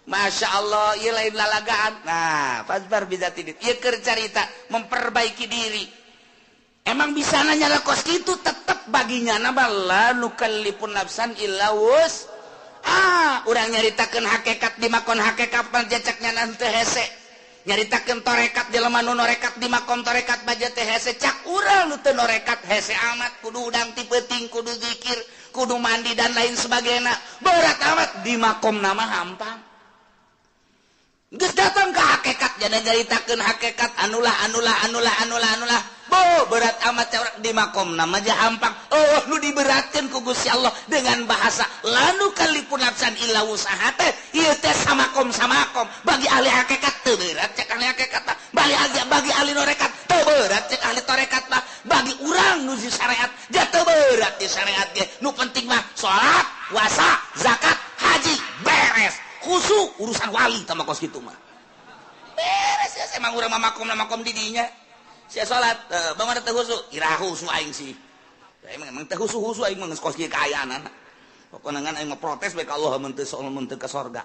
Masya Allah, ieu lain lalagaan. Nah, fasbar bizatidin. Ieu keur carita memperbaiki diri. Emang bisa nanya lah kos kitu tetep baginya nama la nukallifun nafsan illa wus. Ah, urang nyaritakeun hakikat di makon hakikat panjacaknya nanti hese. Nyaritakeun torekat di lemah nu norekat di makom torekat baja teh hese. Cak urang nu teu norekat hese amat kudu udang ti peuting, kudu zikir, kudu mandi dan lain sebagainya. Berat amat di makom nama hampang. Geus datang ke hakikat jana nyaritakeun hakikat anulah anulah anulah anulah anulah. Bo berat amat di makom nama aja hampang. Oh nu diberatkeun ku Gusti Allah dengan bahasa lanu kalipun nafsan illa wusaha teh ieu teh samakom samakom bagi ahli hakikat teu berat cek ahli hakikat mah, bagi ahli norekat teu berat cek ahli torekat mah, bagi urang nu di syariat ja teu berat di syariat ge. Nu penting mah salat, puasa, zakat, haji beres. Khusu urusan wali sama kos kitu mah. Beres ya emang urang mah makom makom di dinya. Sia salat, bagaimana teu khusu? Ira khusu aing sih. Ya, emang teu khusu-khusu aing mah geus kos kieu kaayaan. Pokona ngan aing mah protes bae ka Allah mun teu mun teu ka sorga.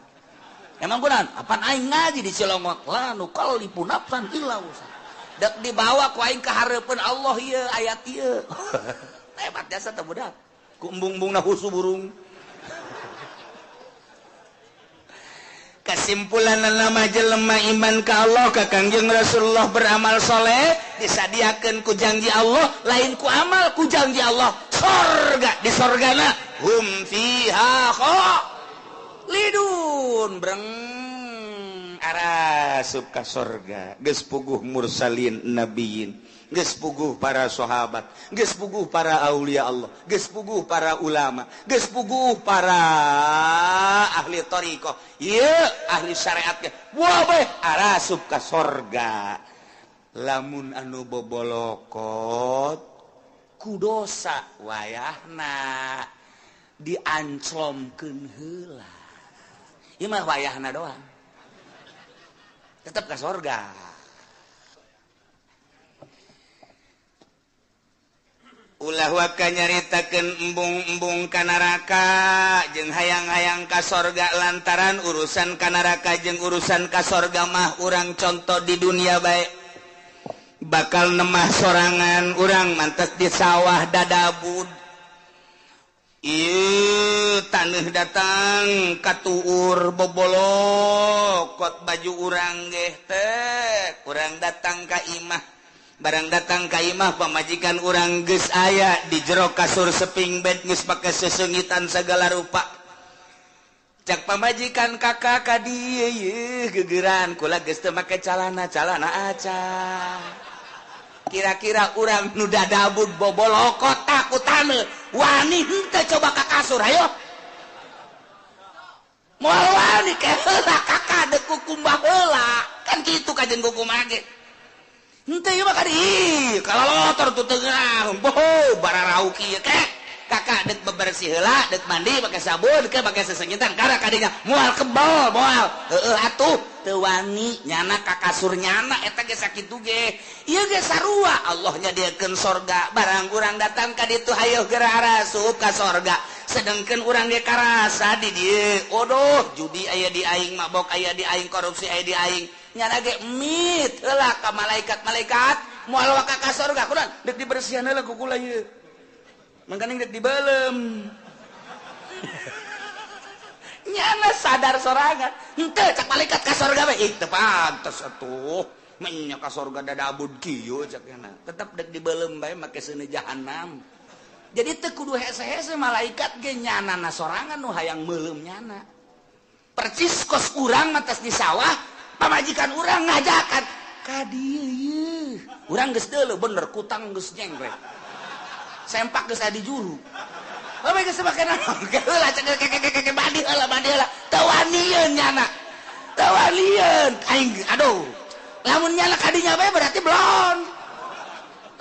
Emang kunaon? Apan aing ngaji di Cilongok, la nukallifu nafsan illa wusaha. Dek dibawa ku aing ka hareupeun Allah ieu ayat ieu. Hebat jasa teh budak. Ku embung-embungna khusu burung. Kesimpulan nama jelema iman ka Allah ka Kangjeng Rasulullah beramal soleh disadiakeun ku janji Allah lain ku amal ku janji Allah sorga di sorgana hum fiha khalidun breng arasup ka sorga geus puguh mursalin nabiyin geus puguh para sahabat geus puguh para aulia Allah geus puguh para ulama geus puguh para ahli thariqah ieu ahli syariat ge wah bae arasup ka sorga lamun anu bobolokot ku dosa wayahna dianclomkeun heula ieu mah wayahna doang tetep ka sorga. Ulah waka nyaritakeun embung-embung ka neraka jeung hayang-hayang ka sorga lantaran urusan ka neraka jeung urusan ka sorga mah urang contoh di dunia bae bakal nemah sorangan urang mantes di sawah dadabud ieu taneuh datang katuur bobolokot baju urang geh teh urang datang ka imah. Barang datang ka imah pamajikan urang geus aya di jero kasur seping bed geus pake sesengitan segala rupa. Cak pamajikan kakak ka dieu yeuh gegeran kula geus teu make calana calana aca. Kira-kira urang nu dadabud bobolokot ku taneuh wani henteu coba ka kasur hayo. Moal wani ke heula kakak deuk kukumbah heula. Kan kitu kajen kukumbah ge. Henteu ieu mah ka dieu kalalotor tuh tengah boho bararauki ieu kek kakak dek bebersih heula dek mandi pake sabun ke pake sesengitan kana kadinya moal kebal moal heueuh atuh teu wani nyana ka kasur nyana eta ge sakitu ge ieu ge sarua Allah nyadiakeun sorga barang urang datang ka ditu hayoh geura arasup ka sorga sedengkeun urang ge karasa di dieu odoh judi aya di aing mabok aya di aing korupsi aya di aing nyana ge mit heula ka malaikat-malaikat moal waka ka sorga kunaon dek dibersihan heula ku kula ieu mangkaning dek dibelem nyana sadar sorangan henteu cak malaikat ka sorga bae ih teu pantes atuh menya ka sorga dadabud kieu cak nyana tetep dek dibelem bae make seuneu jahanam jadi teu kudu hese-hese malaikat ge nyana na sorangan nu hayang meuleum nyana percis kos urang mah tes di sawah pamajikan urang ngajakan ka dieu ieu urang geus deuleu bener kutang geus nyengkrek sempak geus aya di juru bae geus make naon heula cek keke mandi heula teu wanieun nyana teu wanieun aing aduh lamun nyana kadinya bae berarti belon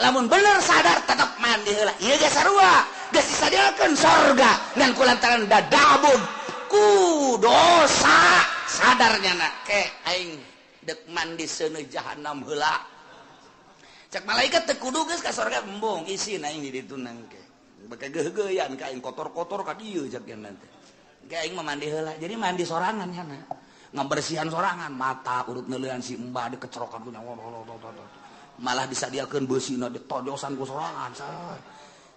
lamun bener sadar tetep mandi heula ieu ge sarua geus disadiakeun sorga ngan kulantaran dadabud ku dosa sadar nyana ke aing Dek mandi seuneu jahanam heula. Cek malaikat teu kudu geus ka sorga embung isin aing di ditu nangke. Beke geugeuyan ka aing kotor-kotor ka dieu cek nanti. Ke aing mah mandi heula. Jadi mandi sorangan kana. Ngabersihan sorangan, mata urut neuleuan si embah dikecerokan ku malah disadiakeun beusina ditojosan ku sorangan.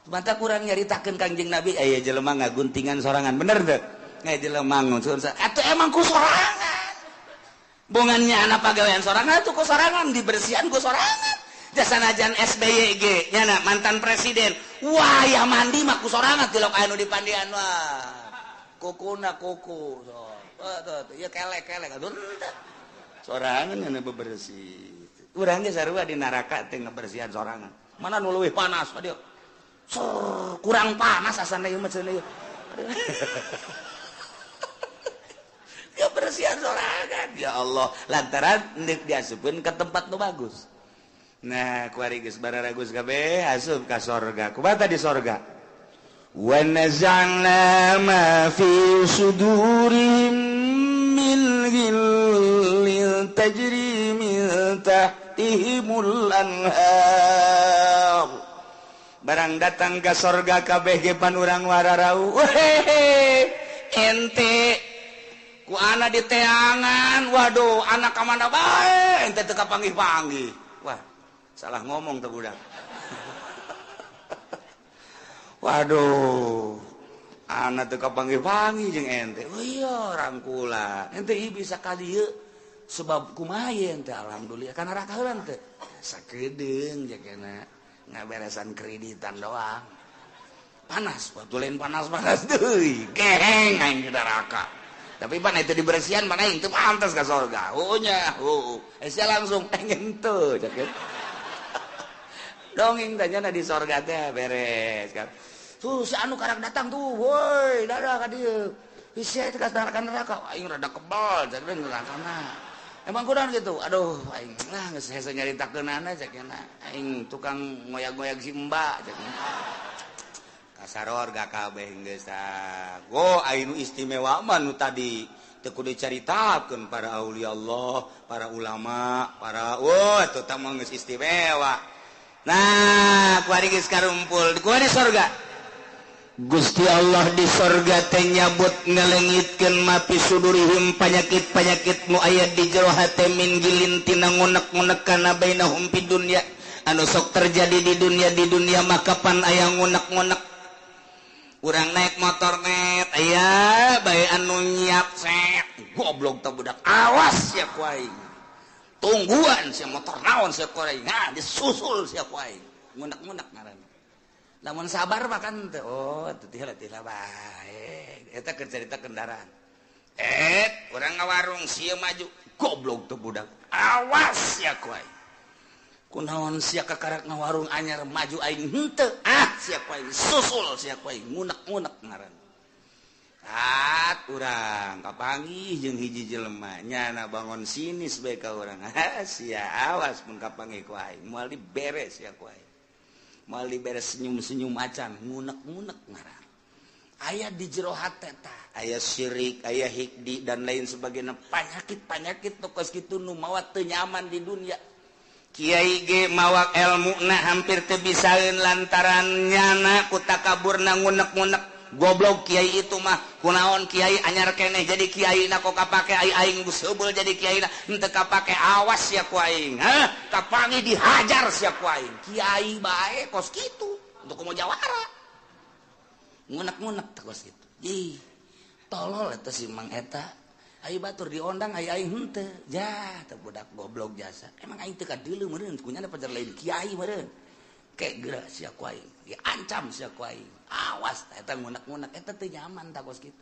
Mantap kurang nyaritakeun Kangjeng Nabi aya jelema ngaguntingan sorangan bener teu? Aya jelema ngusun atuh emang ku sorangan. Bongannya anak pagawean sorangan atuh ku sorangan dibersihan ku sorangan. Jasanajan SBY ge nyana mantan presiden. Wah ya mandi mah ku sorangan tilok anu dipandian wah. Kukuna kuku so. Tuh ieu kelek-kelek atuh sorangan anu bebersih. Urang ge sarua di neraka teh ngabersihan sorangan. Mana nu leuwih panas ka dieu? Kurang panas asana ieu mah cenah ieu. Kebersihan sorangan ya Allah lantaran deuk diasupkeun ka tempat nu bagus. Nah, kuari geus bararagus kabeh asup ka sorga. Kumaha di sorga? Wa naza'na ma fi sudurihim min ghillin tajri min tahtihimul anhar. Barang datang ke sorga kabeh ge pan urang wararau. Wehehe, ente ku ana di teangan, waduh anak ka mana bae ente teu kapanggih-panggih. Wah, salah ngomong teh budak. Waduh, ana teu kapanggih-panggih jeung ente. Oh iya, rangkula. Ente ieu bisa ka dieu sebab kumaha ye ente alhamdulillah kana neraka heula teh. Sakedeung jakena ngaberesan kreditan doang. Panas, waktu lain panas-panas deui, geheng aing di neraka. Tapi pan itu dibersihan mana aing teu pantas ka sorga. Oh nya, oh. Sia langsung pengen teu cek. Dongeng tanya di sorga teh beres kan. Tuh si anu karang datang tuh, woi, dadah ka dieu. Sia teh ka neraka, aing rada kebal cek nerakana. Emang kurang gitu, aduh, aing lah geus hese nyaritakeunana cek aing tukang ngoyag-ngoyag si Mbak cek. Kasaror ga kabeh geus tah. Go aing nu istimewa mah nu tadi teu kudu dicaritakeun para aulia Allah, para ulama, para wah eta mah geus istimewa. Nah, kuari geus karumpul, kuari sorga. Gusti Allah di sorga teh nyabut ngalengitkeun mapi sudurihim panyakit-panyakit nu aya di jero hate min gilin tina ngunek-ngunek kana bainahum fid dunya anu sok terjadi di dunia maka pan aya ngunek-ngunek urang naik motor net aya bae anu nyiap set goblok teh budak awas sia ku aing tungguan sia motor naon sia ku aing nah disusul sia ku aing ngunek-ngunek ngaranna. Lamun sabar makan teh oh teu tila bae eta keur carita kendaraan. Urang ngawarung sia maju goblok teh budak awas sia ku aing kunaon sia kakarak ngawarung anyar maju aing henteu ah sia ku aing susul sia ku aing ngunek-ngunek ngaran. At urang kapanggih jeung hiji jelema nyana bangon sinis bae ka urang sia awas mun kapanggih ku aing moal diberes sia ku aing. Moal diberes senyum-senyum acan ngunek-ngunek ngaran. Aya di jero hate tah, aya syirik, aya hikdi dan lain sebagainya, panyakit-panyakit nu kos kitu nu mawa teu nyaman di dunia. Kiai ge mawa elmuna hampir teu bisaeun lantaran nyana ku takaburna ngunek-ngunek. Goblok kiai itu mah kunaon kiai anyar keneh jadi kiai na kok kapake aing geus heubeul jadi kiai na henteu kapake awas sia ku aing. Hah, kapangi dihajar sia ku aing. Kiai bae kos kitu untuk komo jawara. Ngunek-ngunek teh kos kitu. Ih, tolol eta si Mang eta. Ayo batur diondang ayo aing henteu. Jah, teh budak goblok jasa. Emang aing teu kadeuleu meureun kunyana pajar lain kiai meureun. Kek geura sia ku aing. Diancam sia ku aing. Awas eta ngunek-ngunek eta teu nyaman tah kos kitu.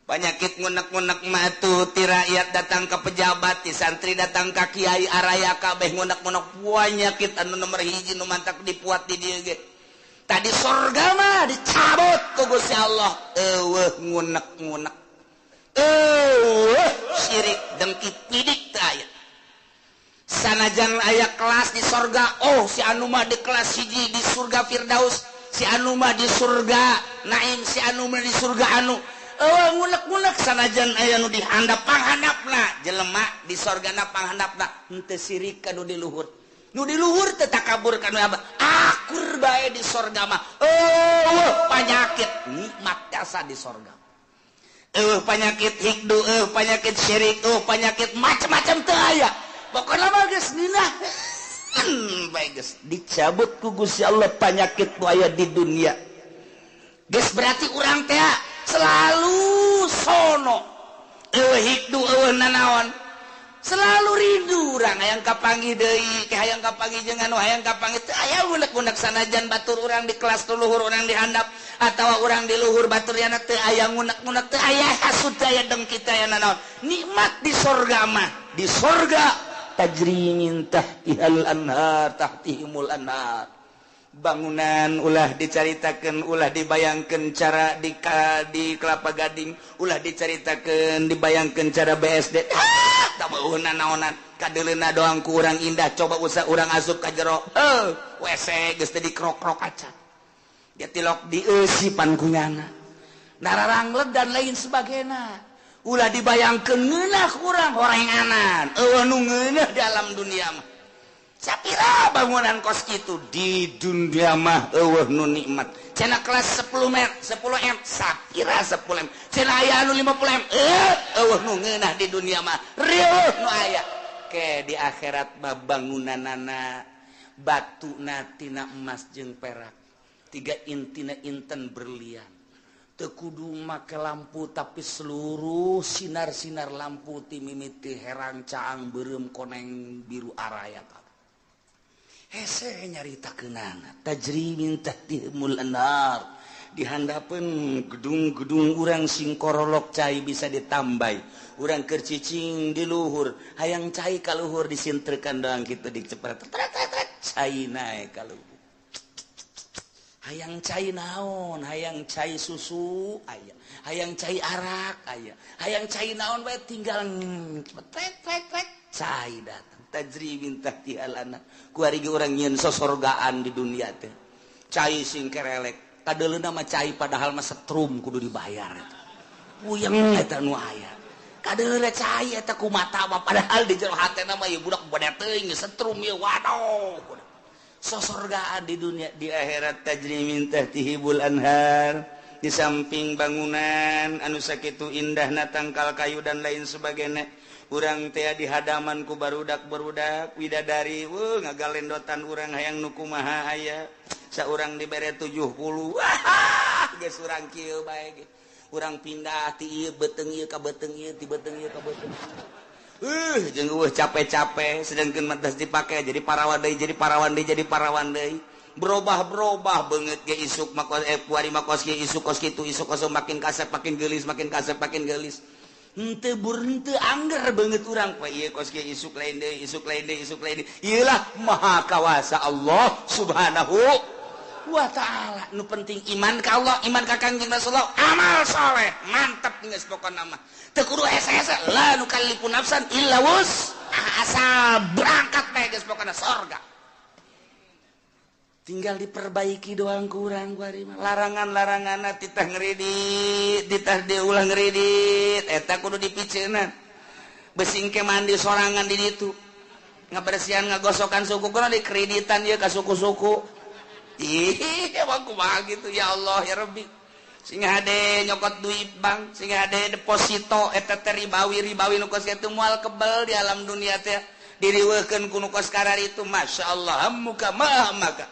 Panyakit ngunek-ngunek mah tuh ti rakyat datang ke pejabat, ti santri datang ka kiai araya kabeh ngunek-ngunek panyakit anu nomor hiji nu mantak dipuat di dieu ge. Tadi sorga mah dicabut ku Gusti Allah. Eueuh ngunek-ngunek. Eueuh syirik dengki pidik teu aya. Sanajan aya kelas di sorga, oh si anu mah di kelas hiji di surga Firdaus, si anu mah di surga Naim, si anu mah di surga anu. Eueuh ngunek-ngunek sanajan aya nu dihandap panghandapna jelema di sorgana panghandapna henteu sirik ka nu di luhur. Nu di luhur teu takabur ka nu akur bae di sorga mah. Eueuh panyakit nikmat jasa di sorga. Eueuh panyakit hikdu, eueuh panyakit syirik, eueuh panyakit macam-macam teu aya. Pokona mah geus ngeunah. Bae geus dicabut ku Gusti Allah panyakit nu aya di dunia. Geus berarti urang teh selalu sono. Eueuh hikdu, eueuh nanaon. Selalu rindu urang hayang kapanggih deui, ke hayang kapanggih jeung anu hayang kapanggih teu aya unek-unek sanajan batur urang di kelas luhur urang di handap atawa urang di luhur batur yana teu aya ngunek-ngunek, teu aya hasud, teu aya dengki, teu aya nanaon. Nikmat di sorga mah, di sorga tajri min tahtihal anhar, tahtihimul anhar. Bangunan ulah dicaritakeun, ulah dibayangkeun cara di Kelapa Gading, ulah dicaritakeun dibayangkeun cara BSD. Tak mau naonan kadeuleuna doang ku urang indah, coba usah urang asup ka jero. WC geus teh dikrok-krok acan. Dia tilok dieusipan ku nyana. Nararangleg dan lain sebagainya. Ulah dibayangkeun ngeunah urang horenganan. Eueuh nu ngeunah dalam dunia mah. Sapira bangunan kos kitu di dunia mah eueuh nu nikmat. Cenah kelas 10 m, 10 m, sapira 10 m. Cenah aya anu 50 m. Eueuh nu ngeunah di dunia mah. Rieuh nu aya. Ke di akhirat mah bangunanana batuna tina emas jeung perak. Tiga intina inten berlian. Teu kudu make lampu tapi seluruh sinar-sinar lampu ti mimiti herang caang beureum koneng biru araya. Hese nyarita kenana tajri min tahtihimul anhar. Di handapeun gedung-gedung urang sing korolok cai bisa ditambai. Urang keur cicing di luhur hayang cai ka luhur disintrekan doang kitu dicepret cai naek ka luhur. Hayang cai naon, hayang cai susu aya, hayang cai arak aya, hayang cai naon bae tinggal cepet trek cai datang. Tajri min tahtihal anhar. Kuari ge urang nyieun sosorgaan di dunia teh. Cai sing kerelek, kadeuleuna mah cai padahal mah setrum kudu dibayar eta. Puyeng eta nu aya. Kadeuleuna cai eta ku mata mah padahal di jero hatena mah ieu budak bade teuing setrum ieu waduh. Sosorgaan di dunia, di akhirat tajri min tahtihimul anhar. Di samping bangunan anu sakitu indahna tangkal kayu dan lain sebagainya. Urang teh di hadaman ku barudak-barudak widadari, weuh ngagalendotan urang hayang nu kumaha aya. Saurang dibere 70. Wah, geus urang kieu bae ge. Urang pindah ti ieu beuteung ieu ka beuteung ieu, ti beuteung ieu ka beuteung. Jeung eueuh capek-capek sedangkeun mah geus dipake jadi parawan deui, jadi parawan deui, jadi parawan deui. Berubah-berubah beungeut ge isuk mah kos kuari mah kos kieu, isuk kos kitu, isuk kos makin kasep makin geulis, makin kasep makin geulis. Henteu bur henteu angger beungeut urang poe ieu kos kieu isuk lain deui, isuk lain deui, isuk lain deui. Ieu lah maha kawasa Allah Subhanahu wa ta'ala. Nu penting iman ka Allah, iman ka Kangjeng Rasulullah, amal soleh, mantep geus pokona mah. Teu kudu hese-hese, la nukallifu nafsan illa wus. Asal berangkat bae geus pokona sorga. Tinggal diperbaiki doang kurang kuari mah. Larangan-laranganna titah ngredit, titah diulah ngredit, eta kudu dipiceunan. Besing ke mandi sorangan di ditu. Ngabersihan ngagosokan suku kudu dikreditan ieu ka suku-suku. Ih, emang kumaha gitu ya Allah ya Rabbi. Sing hade nyokot duit bank, sing hade deposito eta teh ribawi-ribawi nu kos kitu moal kebel di alam dunia teh. Diriweuhkeun ku nu kos kararitu masyaallah muka maha maka.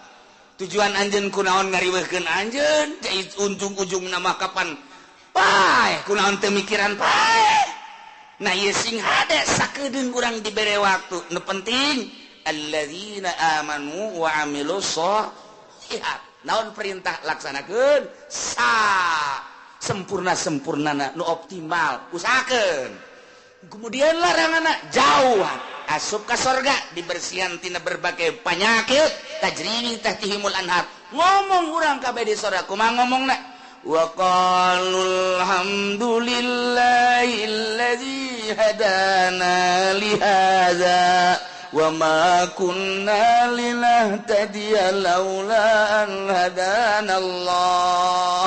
Tujuan anjeun kunaon ngariweuhkeun anjeun, ujung-ujung nama kapan paeh, kunaon teu mikiran paeh. Nah ieu sing hade sakedeung urang dibere waktu. Nu penting alladzina amanu wa amilus sholihat. Naon perintah laksanakeun sa sempurna-sempurnana nu optimal usahakeun. Kemudian laranganna jauhan. Asup ka sorga dibersihan tina berbagai penyakit tajri min tahtihimul anhar. Ngomong urang kabeh di sorga kumaha ngomongna? Wa qalul hamdulillahillazi hadana li hadza wa ma kunna linahtadiya laula an hadana Allah.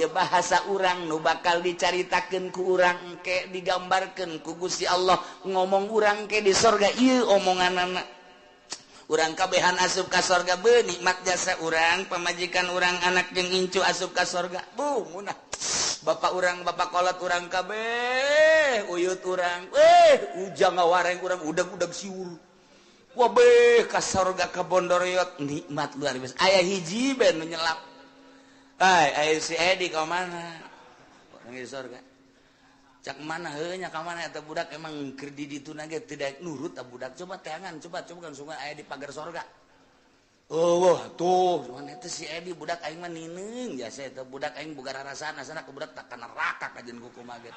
Ieu bahasa urang nu bakal dicaritakeun ku urang engke, digambarkeun ku Gusti Allah, ngomong urang ke di sorga. Ieu omonganana urang kabehan asup ka sorga, be nikmat jasa urang, pamajikan urang, anak jeung incu asup ka sorga. Bu munah bapak urang, bapak kolot urang kabeh, uyut urang, eh, ujang ngawareng urang, udag-udag siur. Wabeh ka sorga, ka bondoriot, nikmat luar biasa. Aya hiji ben nu nyelap. Ay, aya si Edi ka mana? Orang di sorga. Cak mana heuh nya, ka mana eta budak? Emang keur di ditu ge tidak nurut eta budak. Coba teangan, coba coba kan sungai aya di pagar sorga. Oh, wah, tuh, cuman eta si Edi budak aing mah nineung jasa eta budak aing boga rarasaan asana ke budak tak ka neraka kajen kukumaha ge.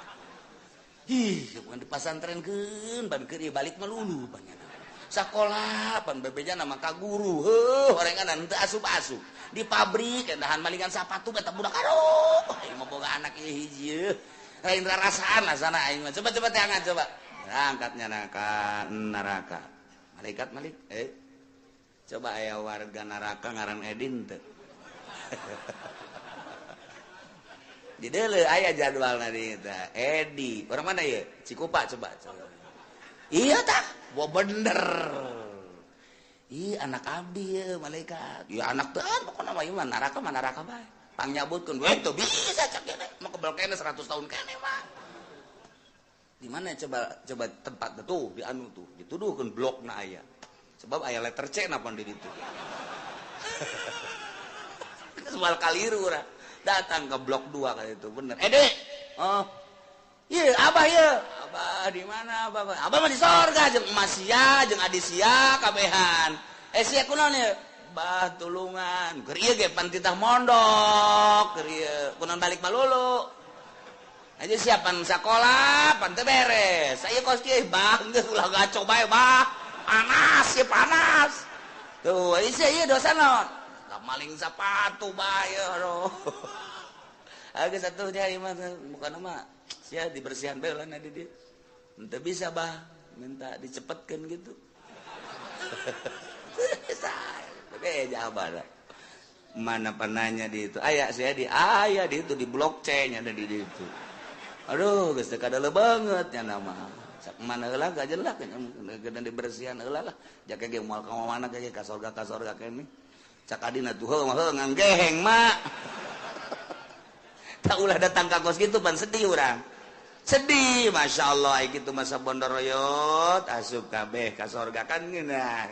Ih, bukan dipasantrenkeun, ban keur balik mah lulu banyak. Sakola pan bebeja nama ka guru, heuh, orengan teu asup-asup. Di pabrik dahan malingan sapatu eta budak, aduh, aing mah boga anak ieu hiji euy. Lain rarasaan asana aing mah. Coba coba teangan coba. Angkatnya neraka neraka. Malaikat malik, eh. Coba aya warga neraka ngaran Edin teu? Di deuleu aya jadwalna di eta. Edi, orang mana ieu? Cikupa coba. Coba. Iya tah, wah bener. Ih, anak abdi ya malaikat. Ya anak teh pokona mah ieu mah neraka bae. Pangnyabutkeun we teu bisa cak kene. Mah kebel kene 100 tahun kene mah. Di mana coba coba tempat tuh di anu tuh dituduhkeun blokna aya. Sebab aya letter C napa di ditu. Soal kaliru urang. Datang ke blok 2 kali itu bener. Dek. Oh. Iya, abah ieu. Abah di mana abah? Abah mah di sorga jeung emas sia, jeung adi sia kabehan. Eh, sia kunaon ieu? Bah tulungan. Keur ieu ge pan titah mondok, keur ieu kunaon balik malulu. Aja siapan sakola, pan teu beres. Saya kos kieu bah geus ulah gaco bae bah. Panas ya panas. Tuh, ieu sia ieu dosa naon? Maling sepatu bae aduh. Agak satu dia mah bukan mah sia dibersihan bae lah di dia. Ente bisa bah minta dicepetkeun gitu. Tapi abah lah. Mana penanya di itu? Aya saya di aya di itu di blok C nya ada di itu. Aduh, geus teu kadele banget nya nama. Sak mana heula gak jelas kan dibersihan heula lah. Jaka ge moal ka mana ge ka sorga kene. Cak adina tuh heuh mah heuh nganggeheng mak. Tak ulah datang ka kos kitu pan sedih urang. Sedih, Masya Allah, ai kitu masa bondoroyot asup kabeh ka sorga kan ngeunah.